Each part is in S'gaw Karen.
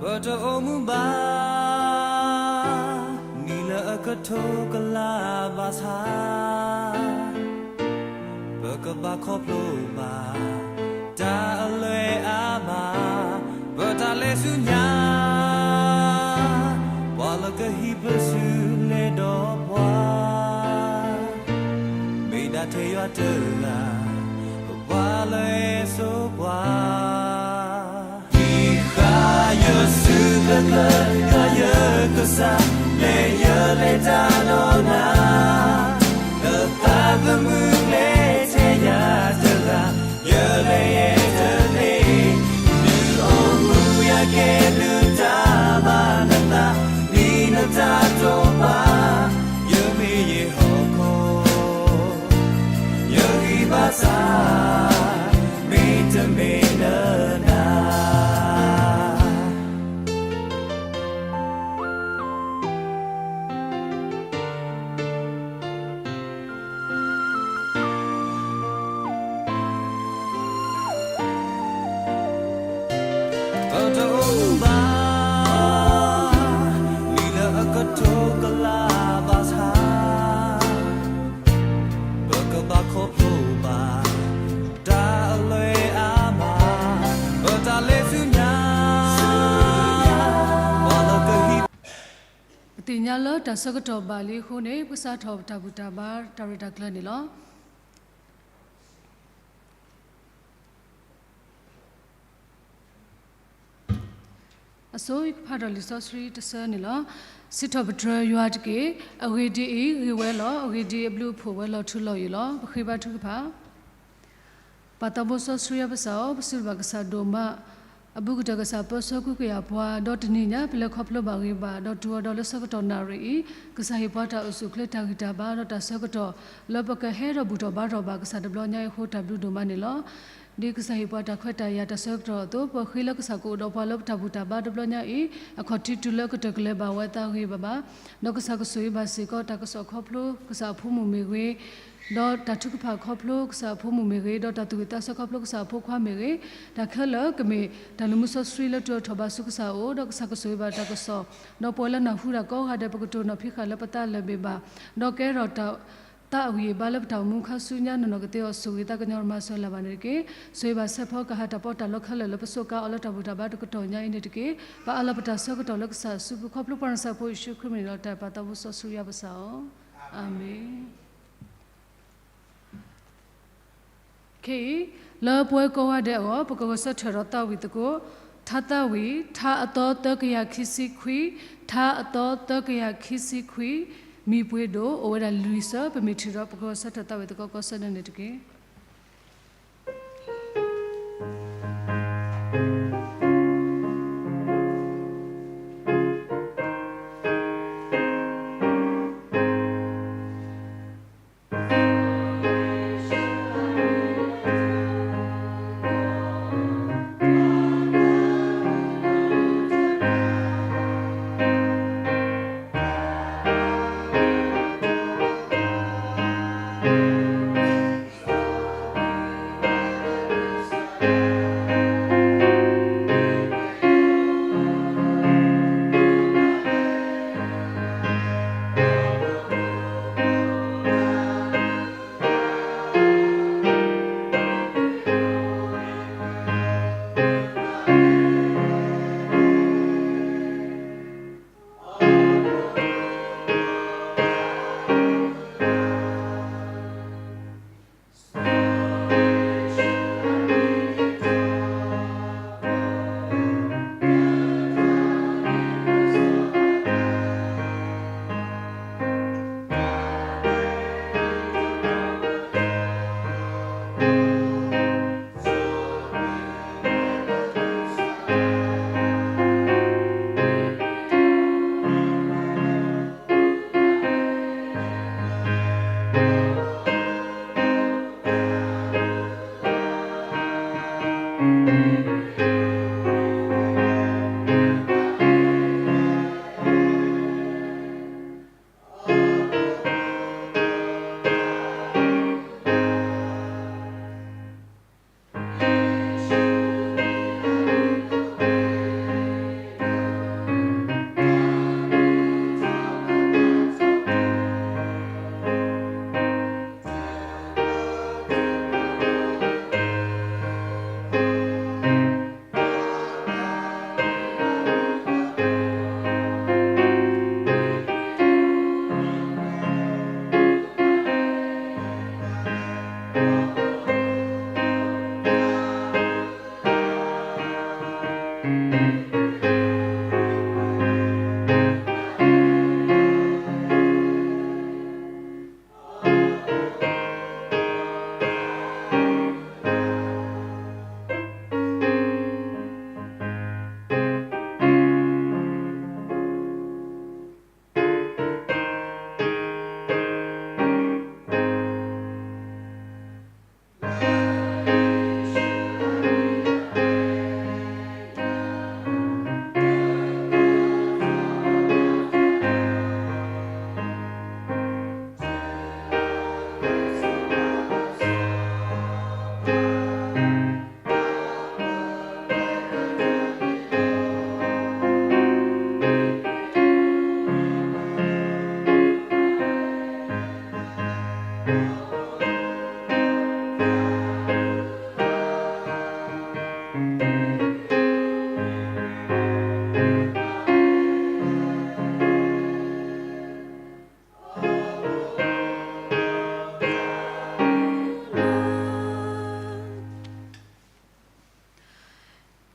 ပတအိၣ်မူဘၣ် နံၣ်လၢအကထိကလးဘၣ်ဆၣ်, ပကဘၣ်ခီဖျိဘၣ် တၢ်အလွဲၢ်အါမး, ပတၢ်လဲၤဆူညါ, ပှၤလၢကဟံးပစုလဲၤဒီးပှၤ, မ့ၢ်ဒၣ်ထဲယွၤတဂၤ ပှၤလၢအစိပှၤ ယဃါယစုကျၢၤကျၢၤ ဃါယကစၢ် လဲၤယလဲၤတၢ်ဒီးနၤ, နသးသမူကျဲထဲယၤတဂၤ, ယလဲၤယဲတန့ၢ်, ဒုးအိၣ်မူယၤကဲဘျုးတၢ်ဘၣ်နသး, ဒ်နတၢ်တိာ်ပာ်, ယမ့ၢ်ယဟီၣ်ခိၣ် ယဂံၢ်ဘါစၢ်, မ့တမ့ၢ်လၢနၤ ပတအိၣ်မူဘၣ် နံၣ်လၢအကထိကလးဘၣ်ဆၣ်, ပကဘၣ်ခီဖျိဘၣ် တၢ်အလွဲၢ်အါမး, ပတၢ်လဲၤဆူညါ, ပှၤလၢကဟံး ပသ့ၣ်ညါလၢတၢ်ဆၢကတီၢ်ဘၣ်လံအဃိန့ၣ် ပကစးထီၣ်ပတၢ်ဘူၣ်တၢ်ဘါတၢ်ရဲၣ်တၢ်ကျဲၤန့ၣ်လီၤ. အဆိ ယကဖးဒီးလံာ်စီဆှံတဆၢန့ၣ်လီၤ. စံးထီၣ်ပတြၢၤယွၤတက့ၢ်. အဂ့ၢ်ဒ်အံၤ, ဂ့ၤဝဲလီၤ. အဂ့ၢ်ဒ်အံၤ, အဘျုးအဖှိၣ်ဝဲလီၤထူလီၤယိာ်လီၤ. ပဃ့ဘါထုကဖၣ်. ပၢ်သးဘိစီဆှံယွၤပၢ်စၢ်ဧၢ, ပစံးဘျုးဘၣ်ကစၢ်ဒိၣ်မး, အဘူးကတၢၢ်ကစၢ်ပၢဆှၢကွံာ်ကယာ်ပှၤ, ဒီးတနံၤညါပလဲၤခီဖျိဘၣ်ဂ့ၤဘၣ်, ဒီးတုၤအီၤဒီးလၢဆၢကတီၢ်နၣ်ရံၣ်အံၤ, ကစၢ်ဟ့ၣ်ပှၤတၢ်အိၣ်ဆူၣ်အိၣ်ချ့တၢ်ဂံၢ်တၢ်ဘါ, ဒီးတၢ်ဆၢကတီၢ်လၢပကဟဲဒီးဘူၣ်ထီၣ်ဘါထီၣ်ဘၣ်ကစၢ်တဘျီညါအံၤအဃိ တၢ်ဘျုးဒိၣ်မးန့ၣ်လီၤ. ဒ်ကစၢ်ဟ့ၣ်ပှၤတၢ်ခွဲးတၢ်ယာ်တၢ်ဆၢကတီၢ်အသိး, ပဃ့လၢကစၢ်ကအိၣ်ဒီးပှၤလၢပတၢ်ဘူၣ်တၢ်ဘါတဘျီညါအံၤ, အခီၣ်ထံးတုၤလၢကတၢၢ်ကလဲၤဘၣ်ဝဲအသးဂ့ၤဂ့ၤဘၣ်ဘၣ်, ဒီးကစၢ်ကဆိၣ်ဂ့ၤဘၣ်စ့ၢ်ကီးတၢ်ကစီၣ်ခီဖျိကစၢ်အဖိမုၣ်မ့ၢ်ဂ့ၤ, ဒီးတၢ်ထုကဖၣ်ခီဖျိကစၢ်အဖိမုၣ်မ့ၢ်ဂ့ၤ, ဒီးတၢ်သူၣ်ဝံၣ်သးဆၢခီဖျိကစၢ်အဖိခွါမ့ၢ်ဂ့ၤ, တၢ်ခဲလၢာ်ကမ့ၢ်တၢ်လုၢ်မူစီဆှံလၢတုၤအီၤထီၣ်ဘၣ်ဆူကစၢ်အအိၣ်, ဒီးကစၢ်ကဆိၣ်ဂ့ၤဘၣ်တၢ်ကစီၣ်, ဒီးပဝဲလၢနၢ်ဟူတၢ်ကိးဂၤဒဲး ပကတိၢ်နီၣ်ဖံးဃာ်လၢပသးလၢာ်ဘ့ၣ်ဘၣ်, ဒီးကဲထီၣ်တၢ် သးအဂံၢ်အဘါလၢပတၢ်အိၣ်မူခါဆူညါနီၢ်နီၢ်ကသ့အီၤ ဆိၣ်ဂ့ၤသးကညီၤရမၤစၢၤလၢၤဘၣ်န့ၣ်တက့ၢ်. ဆိၣ်ဂ့ၤဘၣ်ဆဲးဖီကဟၣ်တၢ်ပီးတၢ်လီခဲလၢာ်လၢပစူးကါအီၤလၢတၢ်ဘူၣ်တၢ်ဘါတကတီၢ်ညါအံၤန့ၣ်တက့ၢ်. ပအၢၣ်လီၤပတၢ်ဆၢကတီၢ်လၢကစၢ်အစုပူၤ ခီဖျိပှၤနၢ်စၢ်ဖိယ့ၣ်ၡူးခရံာ်မံၤန့ၣ်လီၤ. တၢ်ပၢ်သးဘိစီဆှံယွၤပၢ်စၢ်ဧၢ, အၤမ့ၣ်. ခဲအံၤ လၢပဝဲကိးဂၤဒဲးအဂီၢ် ပကဂဲၤဆၢထၢၣ်ဒီးသးဝံၣ်သကိး, ထါသးဝံၣ် ထါအသီသၢကယၤခံဆံခွံ, ထါအသီသၢကယၤခံဆံခွံ, မံၤပှ့ၤဒိၣ် အိၣ်ဝဲဒၣ်လွံၢ်ဆၢ, ပမ့ၢ်ထံၣ်ဒီး ပကဂဲၤဆၢထၢၣ်သးဝံၣ်သကိးကီးဆၢဒၢန့ၣ်တက့ၢ်.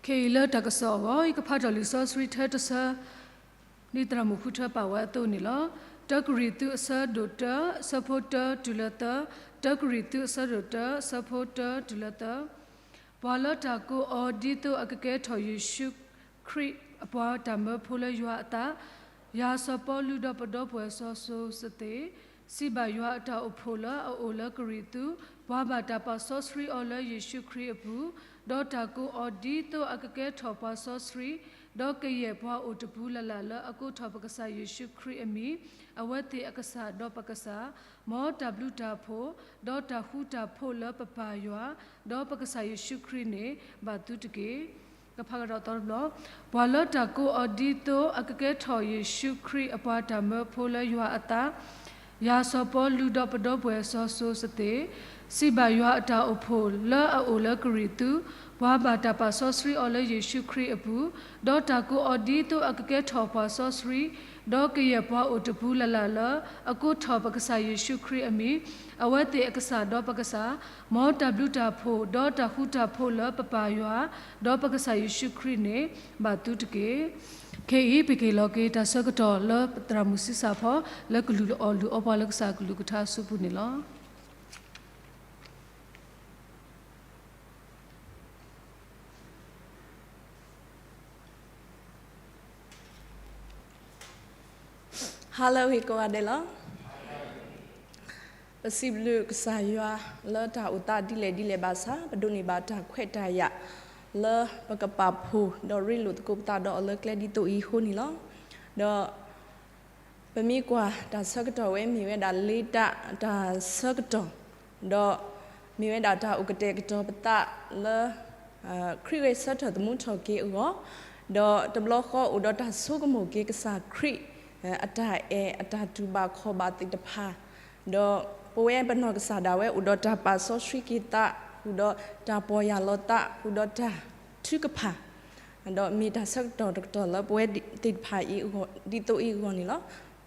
ခဲအံၤလၢတၢ်ကစီၣ်အဂီၢ် ယကဖးထီၣ်လံာ်စီဆှံထဲတဆၢ ဒ်သရၣ်မုၣ်ဃုထၢပာ်ဝဲအသိးန့ၣ်လီၤ. တၢကရံၣ်သူးအဆၢဒိၣ်တၢ အဆၢဖိတၢတုၤလၢသၢ, တၢကရံၣ်သူးအဆၢဒိၣ်တၢ အဆၢဖိတၢတုၤလၢသၢ. ပှၤလၢတၢ်ကိးအီၤဒ်သိးအကကဲထီၣ်ယ့ၣ်ၡူးခရံာ်အပှၤတၢ်မၢဖိလၢယွၤအသး, ယၤစီၤပီလူးဒီးပဒီပုၢ်ဝဲၢ်စီၤစိၤစသ့း, စံးဘၣ်ယွၤအတၢ်အိၣ်ဖှိၣ်လၢအအိၣ်လၢကရံၣ်သူး, ပှၤဘၣ်တၢ်ပာ်စီဆှံအီၤလၢယ့ၣ်ၡူးခရံာ်အပူၤ, ဒီးတၢ်ကိးအီၤဒ်သိးအကကဲထီၣ်ပှၤစီဆှံ, ဒီးကယဲၢ်ပှၤအိၣ်တပူၤလၢ်လၢ်လၢအကိးထီၣ်ပကစၢ်ယ့ၣ်ၡူးခရံာ်အမံၤ, အဝဲသ့ၣ်အကစၢ်ဒီးပကစၢ်, မ်တၢ်ဘျုးတၢ်ဖှိၣ်, ဒီးတၢ်ဃူတၢ်ဖိးလၢပပၢ်ယွၤ, ဒီးပကစၢ်ယ့ၣ်ၡူးခရံာ်န့ၣ် ဘၣ်သုတက့ၢ်. ကဖးကဒီးသီတဘျီ, ပှၤလၢတၢ်ကိးအီၤဒ်သိးအကကဲထီၣ်ယ့ၣ်ၡူးခရံာ်အပှၤတၢ်မၢဖိလၢယွၤအသး, ယၤစီၤပီလူးဒီးပဒီပုၢ်ဝဲၢ်စီၤစိၤစသ့း, စံးဘၣ်ယွၤအတၢ်အိၣ်ဖှိၣ်လၢအအိၣ်လၢကရံၣ်သူး, ပှၤဘၣ်တၢ်ပာ်စီဆှံအီၤလၢယ့ၣ်ၡူးခရံာ်အပူၤ, ဒီးတၢ်ကိးအီၤဒ်သိးအကကဲထီၣ်ပှၤစီဆှံ, ဒီးကယဲၢ်ပှၤအိၣ်တပူၤလၢ်လၢ်လၢအကိးထီၣ်ပကစၢ်ယ့ၣ်ၡူးခရံာ်အမံၤ, အဝဲသ့ၣ်အကစၢ်ဒီးပကစၢ်, မ်တၢ်ဘျုးတၢ်ဖှိၣ်, ဒီးတၢ်ဃူတၢ်ဖိးလၢပပၢ်ယွၤ, ဒီးပကစၢ်ယ့ၣ်ၡူးခရံာ်န့ၣ် ဘၣ်သုတက့ၢ်. ခဲအံၤ ပက့ၤလီၤက့ၤတၢ်ဆၢကတီၢ်လၢသရၣ်မုၣ်ဆံးစၢ်ဖီ လၢကလုၢ်အီၣ်လုၢ်အီပှၤလၢကစၢ်အကလုၢ်ကထါအစုပူၤန့ၣ်လီၤ. Hello ဂ့ၤကိးဂၤဒဲးလီၤ. ပစံးဘျုးကစၢ်ယွၤလၢတၢ်အိၣ်သးဒ်လဲၣ်ဒ်လဲၣ်ဘၣ်ဆၣ် ပဒိးန့ၢ်ဘၣ်တၢ်ခွဲးတၢ်ယာ်လၢပကပာ်ဖှိၣ် ဒီးရ့လိာ်သကိးပသးဒီးအီၤလၢကျဲဒ်သိးအံၤအဃိန့ၣ်လီၤ. ဒီး ပမ့ၢ်ကွၢ်တၢ်ဆၢကတီၢ်ဝဲမ့ၢ်ဝဲဒၣ်လ့တၢ်တၢ်ဆၢကတီၢ်, ဒီးမ့ၢ်ဝဲဒၣ်တၢ်အိၣ်ကတဲာ်ကတီၤပသးလၢ ခရံာ်ဂဲၤဆၢထၢၣ်သမူထီၣ်က့ၤအဂီၢ်, ဒီးတဘျီဃီအိၣ်ဒီးတၢ်ဆိကမိၣ်က့ၤကစၢ်ခရံာ် အတၢ်အဲၣ်အတၢ်တူၢ်ဘၣ်ခီၣ်ဘၣ်သ့ၣ်တဖၣ်, ဒီးပဝဲပနီၢ်ကစၢ်ဒၣ်ဝဲအိၣ်ဒီးတၢ်ပာ်စီဆှံက့ၤသး ဃုာ်ဒီးတၢ်ပီၢ်ယၢ်လီၤသး ဃုာ်ဒီးတၢ်ထုကဖၣ် ဒီးမ့ၢ်တၢ်ဆၢကတီၢ်တကတီၢ်လၢပဝဲသ့ၣ်တဖၣ်အံၤ ဒ်သိးအံၤအဂီၢ်န့ၣ်လီၤ.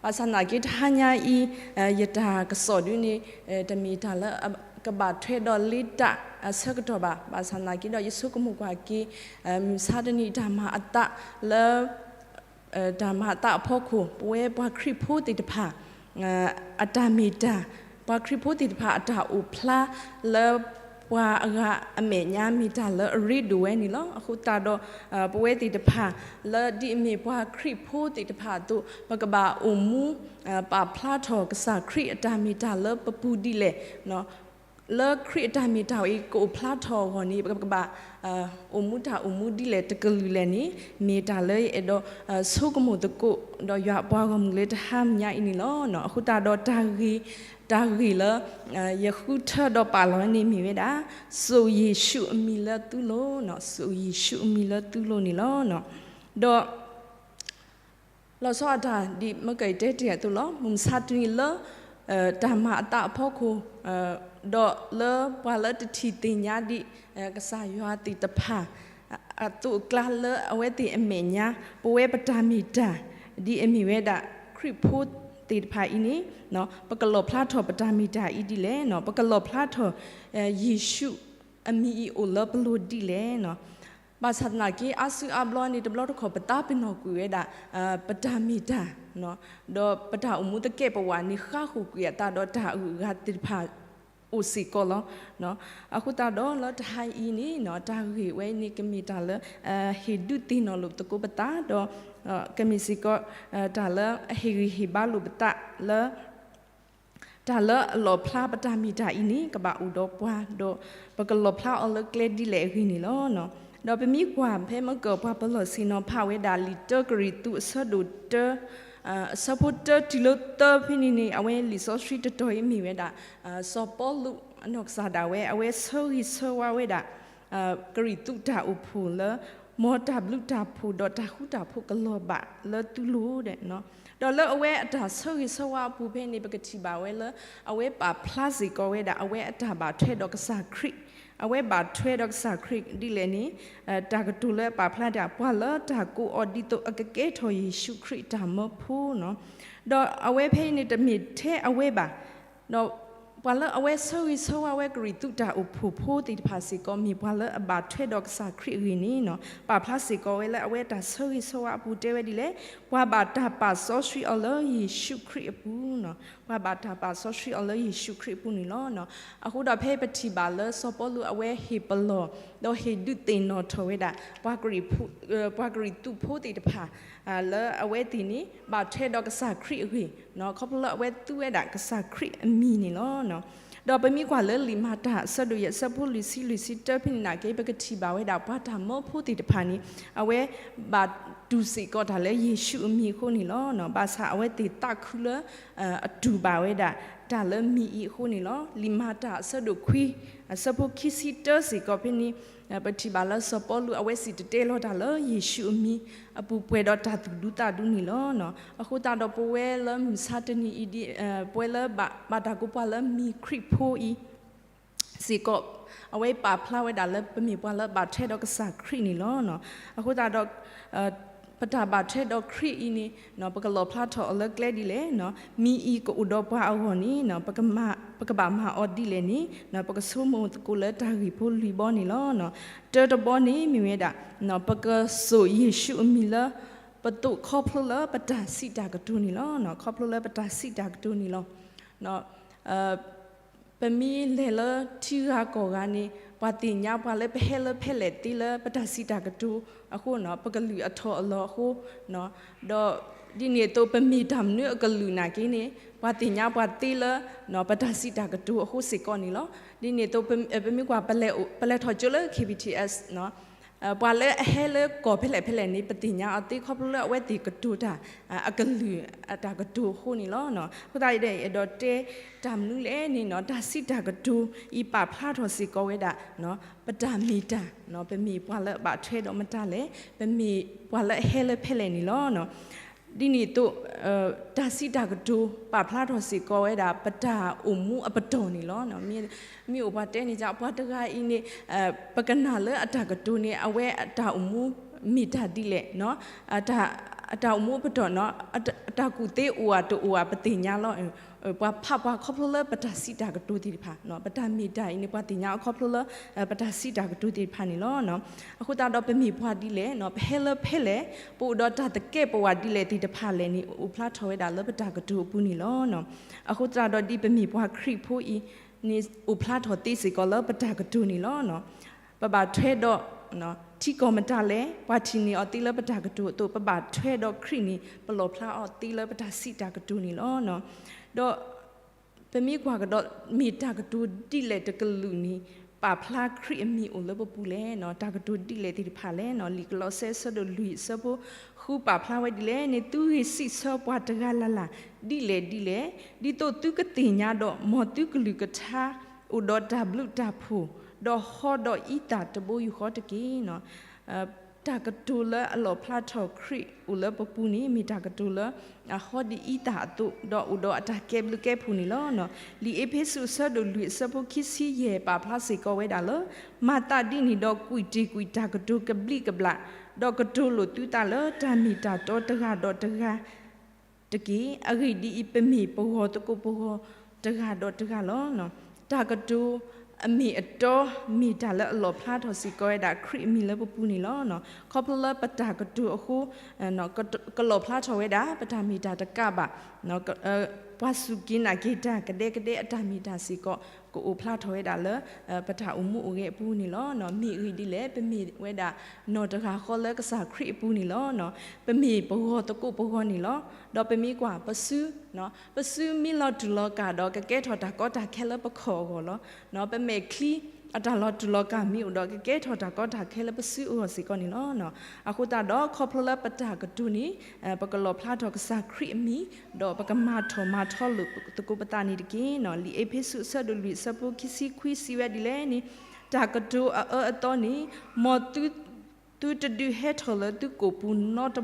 ဘၣ်ဆၣ်သနာ်က့တဟါညါအံၤ ယတၢ်ကစီၣ်ဒုန့ၣ် တမ့ၢ်တၢ်လၢကဘၣ်ထွဲဒီးလ့တၢ်အဆၢကတီၢ်ဘၣ်. ဘၣ်ဆၣ်သနာ်က့ဒီးယဆိကမိၣ်ကွၢ်က့ၤ မုၢ်မဆါတနံၤတၢ်မၤအသးလၢ တၢ်မၤအသးအဖီခိၣ် ပဝဲပှၤခရံာ်ဖိသ့ၣ်တဖၣ် အတၢ်မ့ၢ်တၢ်, ပှၤခရံာ်ဖိသ့ၣ်တဖၣ်အတၢ်အိၣ်ဖျါလၢပှၤအဂၤအမဲာ်ညါ မ့ၢ်တၢ်လၢအရ့ဒိၣ်ဝဲန့ၣ်လီၤ. အဃိသတးဒီး ပဝဲသ့ၣ်တဖၣ်လၢဒ်အမ့ၢ်ပှၤခရံာ်ဖိသ့ၣ်တဖၣ်အသိး ပကဘၣ်အိၣ်မူ ပာ်ဖျါထီၣ်ကစၢ်ခရံာ်အတၢ်မ့ၢ်တၢ်လၢပပူၤဒ်လဲၣ် လၢခရံာ်အတၢ်မ့ၢ်တၢ်အံၤကအိၣ်ဖျါထီၣ်အဂီၢ်န့ၣ် ပကဘၣ် အိၣ်မူတၢ်အိၣ်မူဒ်လဲၣ်တကလုာ်လဲၣ်န့ၣ် မ့ၢ်တၢ်လၢယအဲၣ်ဒိးဆိကမိၣ်သကိး ဒီးယွၤအပှၤဂီၢ်မုၢ်လၢတဟါညါအံၤန့ၣ်လီၤ. အဃိသတးဒီးတၢ်ဂ့ၢ်, တၢ်ဂ့ၢ်လၢ ယဃုထၢဒီးပာ်လီၤန့ၣ်မ့ၢ်ဝဲဒၣ် စိာ်ယ့ၣ်ၡူးအမံၤလၢသုလိၤ, စိာ်ယ့ၣ်ၡူးအမံၤလၢသုလိၤန့ၣ်လီၤ. ဒီး လီၤဆီဒၣ်တၢ်ဒ်မ့ၢ်ကတဲတ့ၢ်အသိးလီၤ. မုၢ်မဆါတနံၤလၢ တၢ်မၤအသးအဖီခိၣ် ဒီးလၢပှၤလၢတထံၣ်သ့ၣ်ညါဒံး ကစၢ်ယွၤသ့ၣ်တဖၣ် အသိးအကျါလၢအဝဲသ့ၣ်အမဲာ်ညါ ပဝဲပတၢ်မ့ၢ်တၢ် ဒ်အမ့ၢ်ဝဲဒၣ်ခရံာ်ဖိသ့ၣ်တဖၣ်အံၤန့ၣ် ပကလီၣ်ဖျါထီၣ်ပတၢ်မ့ၢ်တၢ်အံၤဒ်လဲၣ်, ပကလီၣ်ဖျါထီၣ် ယ့ၣ်ၡူးအမံၤအံၤအိၣ်လၢပလိၤဒ်လဲၣ်. ဘၣ်ဆၣ်သနာ်က့ အါစုအါဘျီန့ၣ် တဘျီတခီၣ် ပသးပ့ၤနီၣ်ကွံာ်ဝဲဒၣ် ပတၢ်မ့ၢ်တၢ် ဒီးပတᢢ်အိၣ်မူသကဲးပဝးန့ၣ် ဃါဃုာ်ကွံာ်အသးဒီးတၢ်အဂုၤအဂၤသ့ၣ်တဖၣ်အိၣ်စ့ၢ်ကီးလီၤ. အဃိသတးဒီးလၢတဟါအံၤန့ၣ် တၢ်ဂ့ၢ်ဝဲအံၤန့ၣ် ကမ့ၢ်တၢ်လၢ ဟ့ၣ်ဒုးသ့ၣ်နီၣ်လိာ်သကိးပသး ဒီး ကမ့ၢ်စ့ၢ်ကီး တၢ်လၢအဟ့ၣ်ဂံၢ်ဟ့ၣ်ဘါလိာ်ပသးလၢ တၢ်လၢအလီၣ်ဖျါပတၢ်မ့ၢ်တၢ်အံၤန့ၣ် ကဘၣ်အိၣ်ဒီးပှၤ ဒီးပကလီၣ်ဖျါအီၤလၢကျဲဒ်လဲၣ်အဂ့ၢ်န့ၣ်လီၤ. ဒီးပမ့ၢ်ကွၢ်ဖဲမ့ၢ်ကပှၤပလီၢ်ဆ့ၣ်နီၤဖးဝဲဒၣ်လံာ်တၢကရံၣ်သူးအဆၢဒိၣ်တၢ အဆၢဖိတၢတုၤလၢသၢဖဲန့ၣ်န့ၣ် အဝဲလံာ်စီဆှံတတီၤအံၤမ့ၢ်ဝဲဒၣ် စီၤပီလူးအနီၢ်ကစၢ်ဒၣ်ဝဲ အဝဲဆၢဂ့ၤဆၢဝါဝဲဒၣ် ကရံၣ်သူးတၢ်အိၣ်ဖှိၣ်လၢ မ်တၢ်ဘျုးတၢ်ဖှိၣ်ဒီးတၢ်ဃူတၢ်ဖိးကလီၤဘၣ်လၢသုလိၤဒဲး, ဒီးလၢအဝဲအတၢ်ဆၢဂ့ၤဆၢဝါအပူၤဖဲန့ၣ် ပကထံၣ်ဘၣ်ဝဲလၢ အဝဲပာ်ဖျါစ့ၢ်ကီးဝဲဒၣ် အဝဲအတၢ်ဘၣ်ထွဲဒီးကစၢ်ခရံာ်, အဝဲဘၣ်ထွဲဒီးကစၢ်ခရံာ်ဒ်လဲၣ်န့ၣ် တၢ်ကတိၤလၢအပာ်ဖျါဒၣ် ပှၤလၢတၢ်ကိးအီၤဒ်သိးအကကဲထီၣ်ယ့ၣ်ၡူးခရံာ်တၢ်မၢဖိန့ၣ်, ဒီးအဝဲဖဲအံၤန့ၣ်တမ့ၢ်ထဲအဝဲဘၣ်, ဒီး ပှၤလၢအဝဲဆၢဂ့ၤဆၢဝါဝဲကရံၣ်သူးတၢ်အိၣ်ဖှိၣ်ဖိသ့ၣ်တဖၣ်စ့ၢ်ကီး မ့ၢ်ပှၤလၢအဘၣ်ထွဲဒီးကစၢ်ခရံာ်အဂ့ၢ်န့ၣ် ပာ်ဖျါစ့ၢ်ကီးဝဲလၢအဝဲတၢ်ဆၢဂ့ၤဆၢဝါအပူၤတဲဝဲဒ်လဲၣ်, ပှၤဘၣ်တၢ်ပာ်စီဆှံအီၤလၢယ့ၣ်ၡူးခရံာ်အပူၤ, ပှၤဘၣ်တၢ်ပာ်စီဆှံအီၤလၢယ့ၣ်ၡူးခရံာ်အပူၤန့ၣ်လီၤ. အဃိဒီးဖဲပထံၣ်ဘၣ်လၢစီၤပီလူးအဝဲဟ့ၣ်ပလီၢ် ဒီးဟ့ၣ်ဒုးသ့ၣ်နီၣ်ထီၣ်ဝဲဒၣ် ပှၤကရံၣ်သူးဖိသ့ၣ်တဖၣ် လၢအဝဲသ့ၣ်န့ၣ် ဘၣ်ထွဲဒီးကစၢ်ခရံာ်အဂ့ၢ် ခီဖျိလၢအဝဲသူဝဲဒၣ်ကစၢ်ခရံာ်အမံၤန့ၣ်လီၤ. ဒီးပမ့ၢ်ကွၢ်လၢလံာ်မၤတၢ်အဆၢဒိၣ်ယဲၢ်အဆၢဖိလွံၢ်ဆံလွံၢ်ဆံတၢဖဲန့ၣ်နာ်က့ ပကထံၣ်ဘၣ်ဝဲဒၣ်ပှၤတၢ်မၢဖိသ့ၣ်တဖၣ်န့ၣ် အဝဲဘၣ်တူၢ်စ့ၢ်ကီးတၢ်လၢယ့ၣ်ၡူးအမံၤအဃိန့ၣ်လီၤ. ဘၣ်ဆၣ်အဝဲသ့ၣ်သးခုလၢ အတူၢ်ဘၣ်ဝဲဒၣ် တၢ်လၢမံၤအံၤအဃိန့ၣ်လီၤ. လံာ်မၤတၢ်အဆၢဒိၣ်ခွံ အဆၢဖိခံဆံတၢစ့ၢ်ကီးဖဲန့ၣ် ပထံၣ်ဘၣ်လၢစီၤပီလူးအဝဲစံၣ်တဲၤတဲလီၤတၢ်လၢယ့ၣ်ၡူးအမံၤ အပူၤပှဲၤဒီးတၢ်သူၣ်ဒူသးဒူန့ၣ်လီၤ. အဃိသတးဒီးပဝဲလၢမုၢ်ဆါတနံၤအံၤဒ် ပဝဲလၢဘၣ်တၢ်ကိးပှၤလၢမံၤခရံာ်ဖိအံၤ စ့ၢ်ကီး အဝဲပာ်ဖျါဝဲဒၣ်လၢပမ့ၢ်ပှၤလၢဘၣ်ထွဲဒီးကစၢ်ခရံာ်န့ၣ်လီၤ. အဃိသတးဒီး ပတၢ်ဘၣ်ထွဲဒီးခရံာ်အံၤန့ၣ် ပကလီၣ်ဖျါထီၣ်အီၤလၢကျဲဒ်လဲၣ်, မံၤအံၤကအိၣ်ဒီးပှၤအဂီၢ်န့ၣ် ပကဘၣ်မၤအီၤဒ်လဲၣ်န့ၣ် ပကဆိကမိၣ်သကိးလၢတၢ်ဂ့ၢ်ဖိလွံၢ်ဘီန့ၣ်လီၤ. တၢတဘီန့ၣ်မ့ၢ်ဝဲဒၣ် ပကစိာ်ယ့ၣ်ၡူးအမံၤလၢ ပသိးခီဖျိလၢပတၢ်စံးတၢ်ကတိၤန့ၣ်လီၤ. ခီဖျိလၢပတၢ်စံးတၢ်ကတိၤန့ၣ်လီၤ. ပမ့ၢ်လဲၤလၢထံဂၤကီၢ်ဂၤန့ၣ် ပှၤသ့ၣ်ညါပှၤလၢပဟဲလၢဖဲလဲၣ်သ့လၢပတၢ်စံးတၢ်ကတိၤအဃိ ပကလုၢ်အထီၣ်အလီၢ်အဃိ ဒီးဒ်န့ၣ်အသိးပမ့ၢ်တၢ်မနုၤအကလုာ်နာ်က့န့ၣ် ပှၤသ့ၣ်ညါပှၤသ့လၢ ပတၢ်စံးတၢ်ကတိၤအဃိစ့ၢ်ကီးန့ၣ်လီၤ. ဒ်န့ၣ်အသိး ပမ့ၢ်ကွၢ် ပလဲၤထီၣ်ကၠိလၢ KBTS ပှၤလၢအဟဲလၢကီၢ်ဖဲလဲၣ်ဖဲလဲၣ်န့ၣ် ပသ့ၣ်ညါအီၤသ့ခီဖျိလၢအဝဲသ့ၣ်ကတိၤတၢ် အကလုာ်အတၢ်ကတိၤအဃိန့ၣ်လီၤ. အဃိသတးဒီး အဲၣ်ဒိးတဲတၢ်မနုၤလဲၣ်န့ၣ် တၢ်စံးတၢ်ကတိၤအံၤပာ်ဖျါထီၣ်စ့ၢ်ကီးဝဲဒၣ် ပတၢ်မ့ၢ်တၢ် ပမ့ၢ်ပှၤလၢအဘၣ်ထွဲဒီးမတၤလဲၣ်, ပမ့ၢ်ပှၤလၢအဟဲလၢဖဲလဲၣ်န့ၣ်လီၤ. ဒ်န့ၣ်အသိး တၢ်စံးတၢ်ကတိၤပာ်ဖျါထီၣ်စ့ၢ်ကီးဝဲဒၣ် ပတၢ်အိၣ်မူအပတီၢ်န့ၣ်လီၤ. မ့ၢ်အိၣ်ပှၤတဲန့ၣ် ပှၤတဂၤအံၤန့ၣ် ပကနၣ်လၢအတၢ်ကတိၤန့ၣ် အဝဲအတၢ်အိၣ်မူမ့ၢ်တၢ်ဒ်လဲၣ်, အတၢ်အိၣ်မူအပတီၢ် အတၢ်ကူၣ်သ့အိၣ်ဧါတအိၣ်ဧါ ပသ့ၣ်ညါလီၤ. ပှၤဖးပှၤခီဖျိလၢပတၢ်စံးတၢ်ကတိၤသ့ၣ်တဖၣ် ပတၢ်မ့ၢ်တၢ်အံၤန့ၣ် ပှၤသ့ၣ်ညါအီၤခီဖျိလၢ ပတၢ်စံးတၢ်ကတိၤသ့ၣ်တဖၣ်န့ၣ်လီၤ. အဃိသတးဒီးပမ့ၢ်ပှၤဒ်လဲၣ် ပဟဲလၢဖဲလဲၣ် ပအိၣ်ဒီးတၢ်သကဲးပဝးဒ်လဲၣ်သ့ၣ်တဖၣ်လဲၣ်န့ၣ် အိၣ်ဖျါထီၣ်ဝဲဒၣ်လၢပတၢ်ကတိၤအပူၤန့ၣ်လီၤ. အဃိသတးဒီးဒ်ပမ့ၢ်ပှၤခရံာ်ဖိအံၤန့ၣ် အိၣ်ဖျါထီၣ်သ့စ့ၢ်ကီးလၢပတၢ်ကတိၤန့ၣ်လီၤ. ပဘၣ်ထွဲဒီး ထံကီၢ်မတၤလဲၣ် ပှၤထံၣ်န့ၢ်အီၤသ့လၢပတၢ်ကတိၤအသိး ပဘၣ်ထွဲဒီးခရံာ်န့ၣ် ပလီၣ်ဖျါအီၤသ့လၢပတၢ်စံးတၢ်ကတိၤန့ၣ်လီၤ. ဒီး ပမ့ၢ်ကွၢ်ကဒီး မ့ၢ်တၢ်ကတိၤဒ်လဲၣ်တကလုာ်န့ၣ် ပာ်ဖျါခရံာ်အမံၤအိၣ်လၢပပူၤလဲၣ်. တၢ်ကတိၤဒ်လဲၣ်သ့ၣ်တဖၣ်လဲၣ်. လံာ်ကလီးစဲအဆၢဒိၣ်လွံၢ်အဆၢဖိဃုပာ်ဖျါဝဲဒ်လဲၣ်န့ၣ် သုဂ့ၤစံးဆၢပှၤတဂၤလၢ်လၢ် ဒ်လဲၣ်ဒ်လဲၣ်, ဒ်သိးသုကသ့ၣ်ညါဒီး မ်သုကလုၢ်ကထါ အိၣ်ဒီးတၢ်ဘျုးတၢ်ဖှိၣ်, ဒီးဟီဒီးအံသၣ်တဘိယူၢ်ဃီတက့ၢ်. တၢ်ကတိၤလၢအလီၣ်ဖျါထီၣ်ခရံာ်အိၣ်လၢပပူၤန့ၣ် မ့ၢ်တၢ်ကတိၤလၢ အဟီဒ်အံသၣ်အသိး ဒီးအိၣ်ဒီးအတၢ်ကဲဘျုးကဲဖှိၣ်န့ၣ်လီၤ. လံာ်အ့းဖ့းစူးအဆၢဒိၣ်လွံၢ်အဆၢဖိခံဆံယဲၢ်ပာ်ဖျါစ့ၢ်ကီးဝဲဒၣ်လၢ မၤသးဒ်န့ၣ်ဒီးကွံာ်တ့ၢ်ကွံာ်တၢ်ကတိၤကဘျံးကဘျၣ်, ဒီးကတိၤလိာ်သုသးလၢတၢ်မ့ၢ်တၢ်တီတဂၤဒီးတဂၤ တက့ၢ်. အဂ့ၢ်ဒ်အံၤ, ပမ့ၢ်ပဂီၢ်သကိးပဂီၢ်တဂၤဒီးတဂၤလီၤ. တၢ်ကတိၤအမ့ၢ်အတီ မ့ၢ်တၢ်လၢအလီၣ်ဖျါထီၣ်စ့ၢ်ကီးဝဲဒၣ်ခရံာ်အမံၤလၢပပူၤန့ၣ်လီၤ. ခီဖျိလၢပတၢ်ကတိၤအဃိ ကလီၣ်ဖျါထီၣ်ဝဲဒၣ် ပတၢ်မ့ၢ်တၢ်တကးဘၣ် ပှၤစူၢ်က့ၤနာ်က့ၤတၢ်ကဒဲကဒဲအတၢ်မ့ၢ်တၢ်စ့ၢ်ကီး ကအိၣ်ဖျါထီၣ်ဝဲဒၣ်လၢ ပတၢ်အိၣ်မူအိၣ်ဂဲၤအပူၤန့ၣ်လီၤ. မ့ၢ်အဂ့ၢ်ဒ်လဲၣ်, ပမ့ၢ်ဝဲဒၣ်နီၢ်တဂၤဃီလၢကစၢ်ခရံာ်အပူၤန့ၣ်လီၤ. ပမ့ၢ်ပဂီၢ်သကိးပဂီၢ်န့ၣ်လီၤ. ဒီးပမ့ၢ်ကွၢ်ပစု ပစုမ့ၢ်လီၤတူာ်လီၤကာ်ဒီး ကကဲထီၣ်တၢ်ကီတၢ်ခဲလၢပခီၣ်အဂီၢ်လီၤ. ပမဲာ်ချံအတၢ်လီၤတူာ်လီၤကာ်မ့ၢ်အိၣ်ဒီး ကကဲထီၣ်တၢ်ကီတၢ်ခဲလၢပစုအဂီၢ်စ့ၢ်ကီးန့ၣ်လီၤ. အဃိသတးဒီး ခီဖျိလၢပတၢ်ကတိၤန့ၣ် ပကလီၣ်ဖျါထီၣ်ကစၢ်ခရံာ်အမံၤ ဒီးပကမၤထီၣ်မၤထီလိာ်သကိးပသးန့ၣ်တက့ၢ်. လံာ်အ့းဖ့းစူးအဆၢဒိၣ်လွံၢ်အဆၢဖိခံဆံခွံစံးဝဲဒ်လဲၣ်န့ၣ်, တၢ်ကတိၤအအၢအသီန့ၣ် မ်သု သုတဒုးဟဲထီၣ်လၢသုကိာ်ပူၤနီတ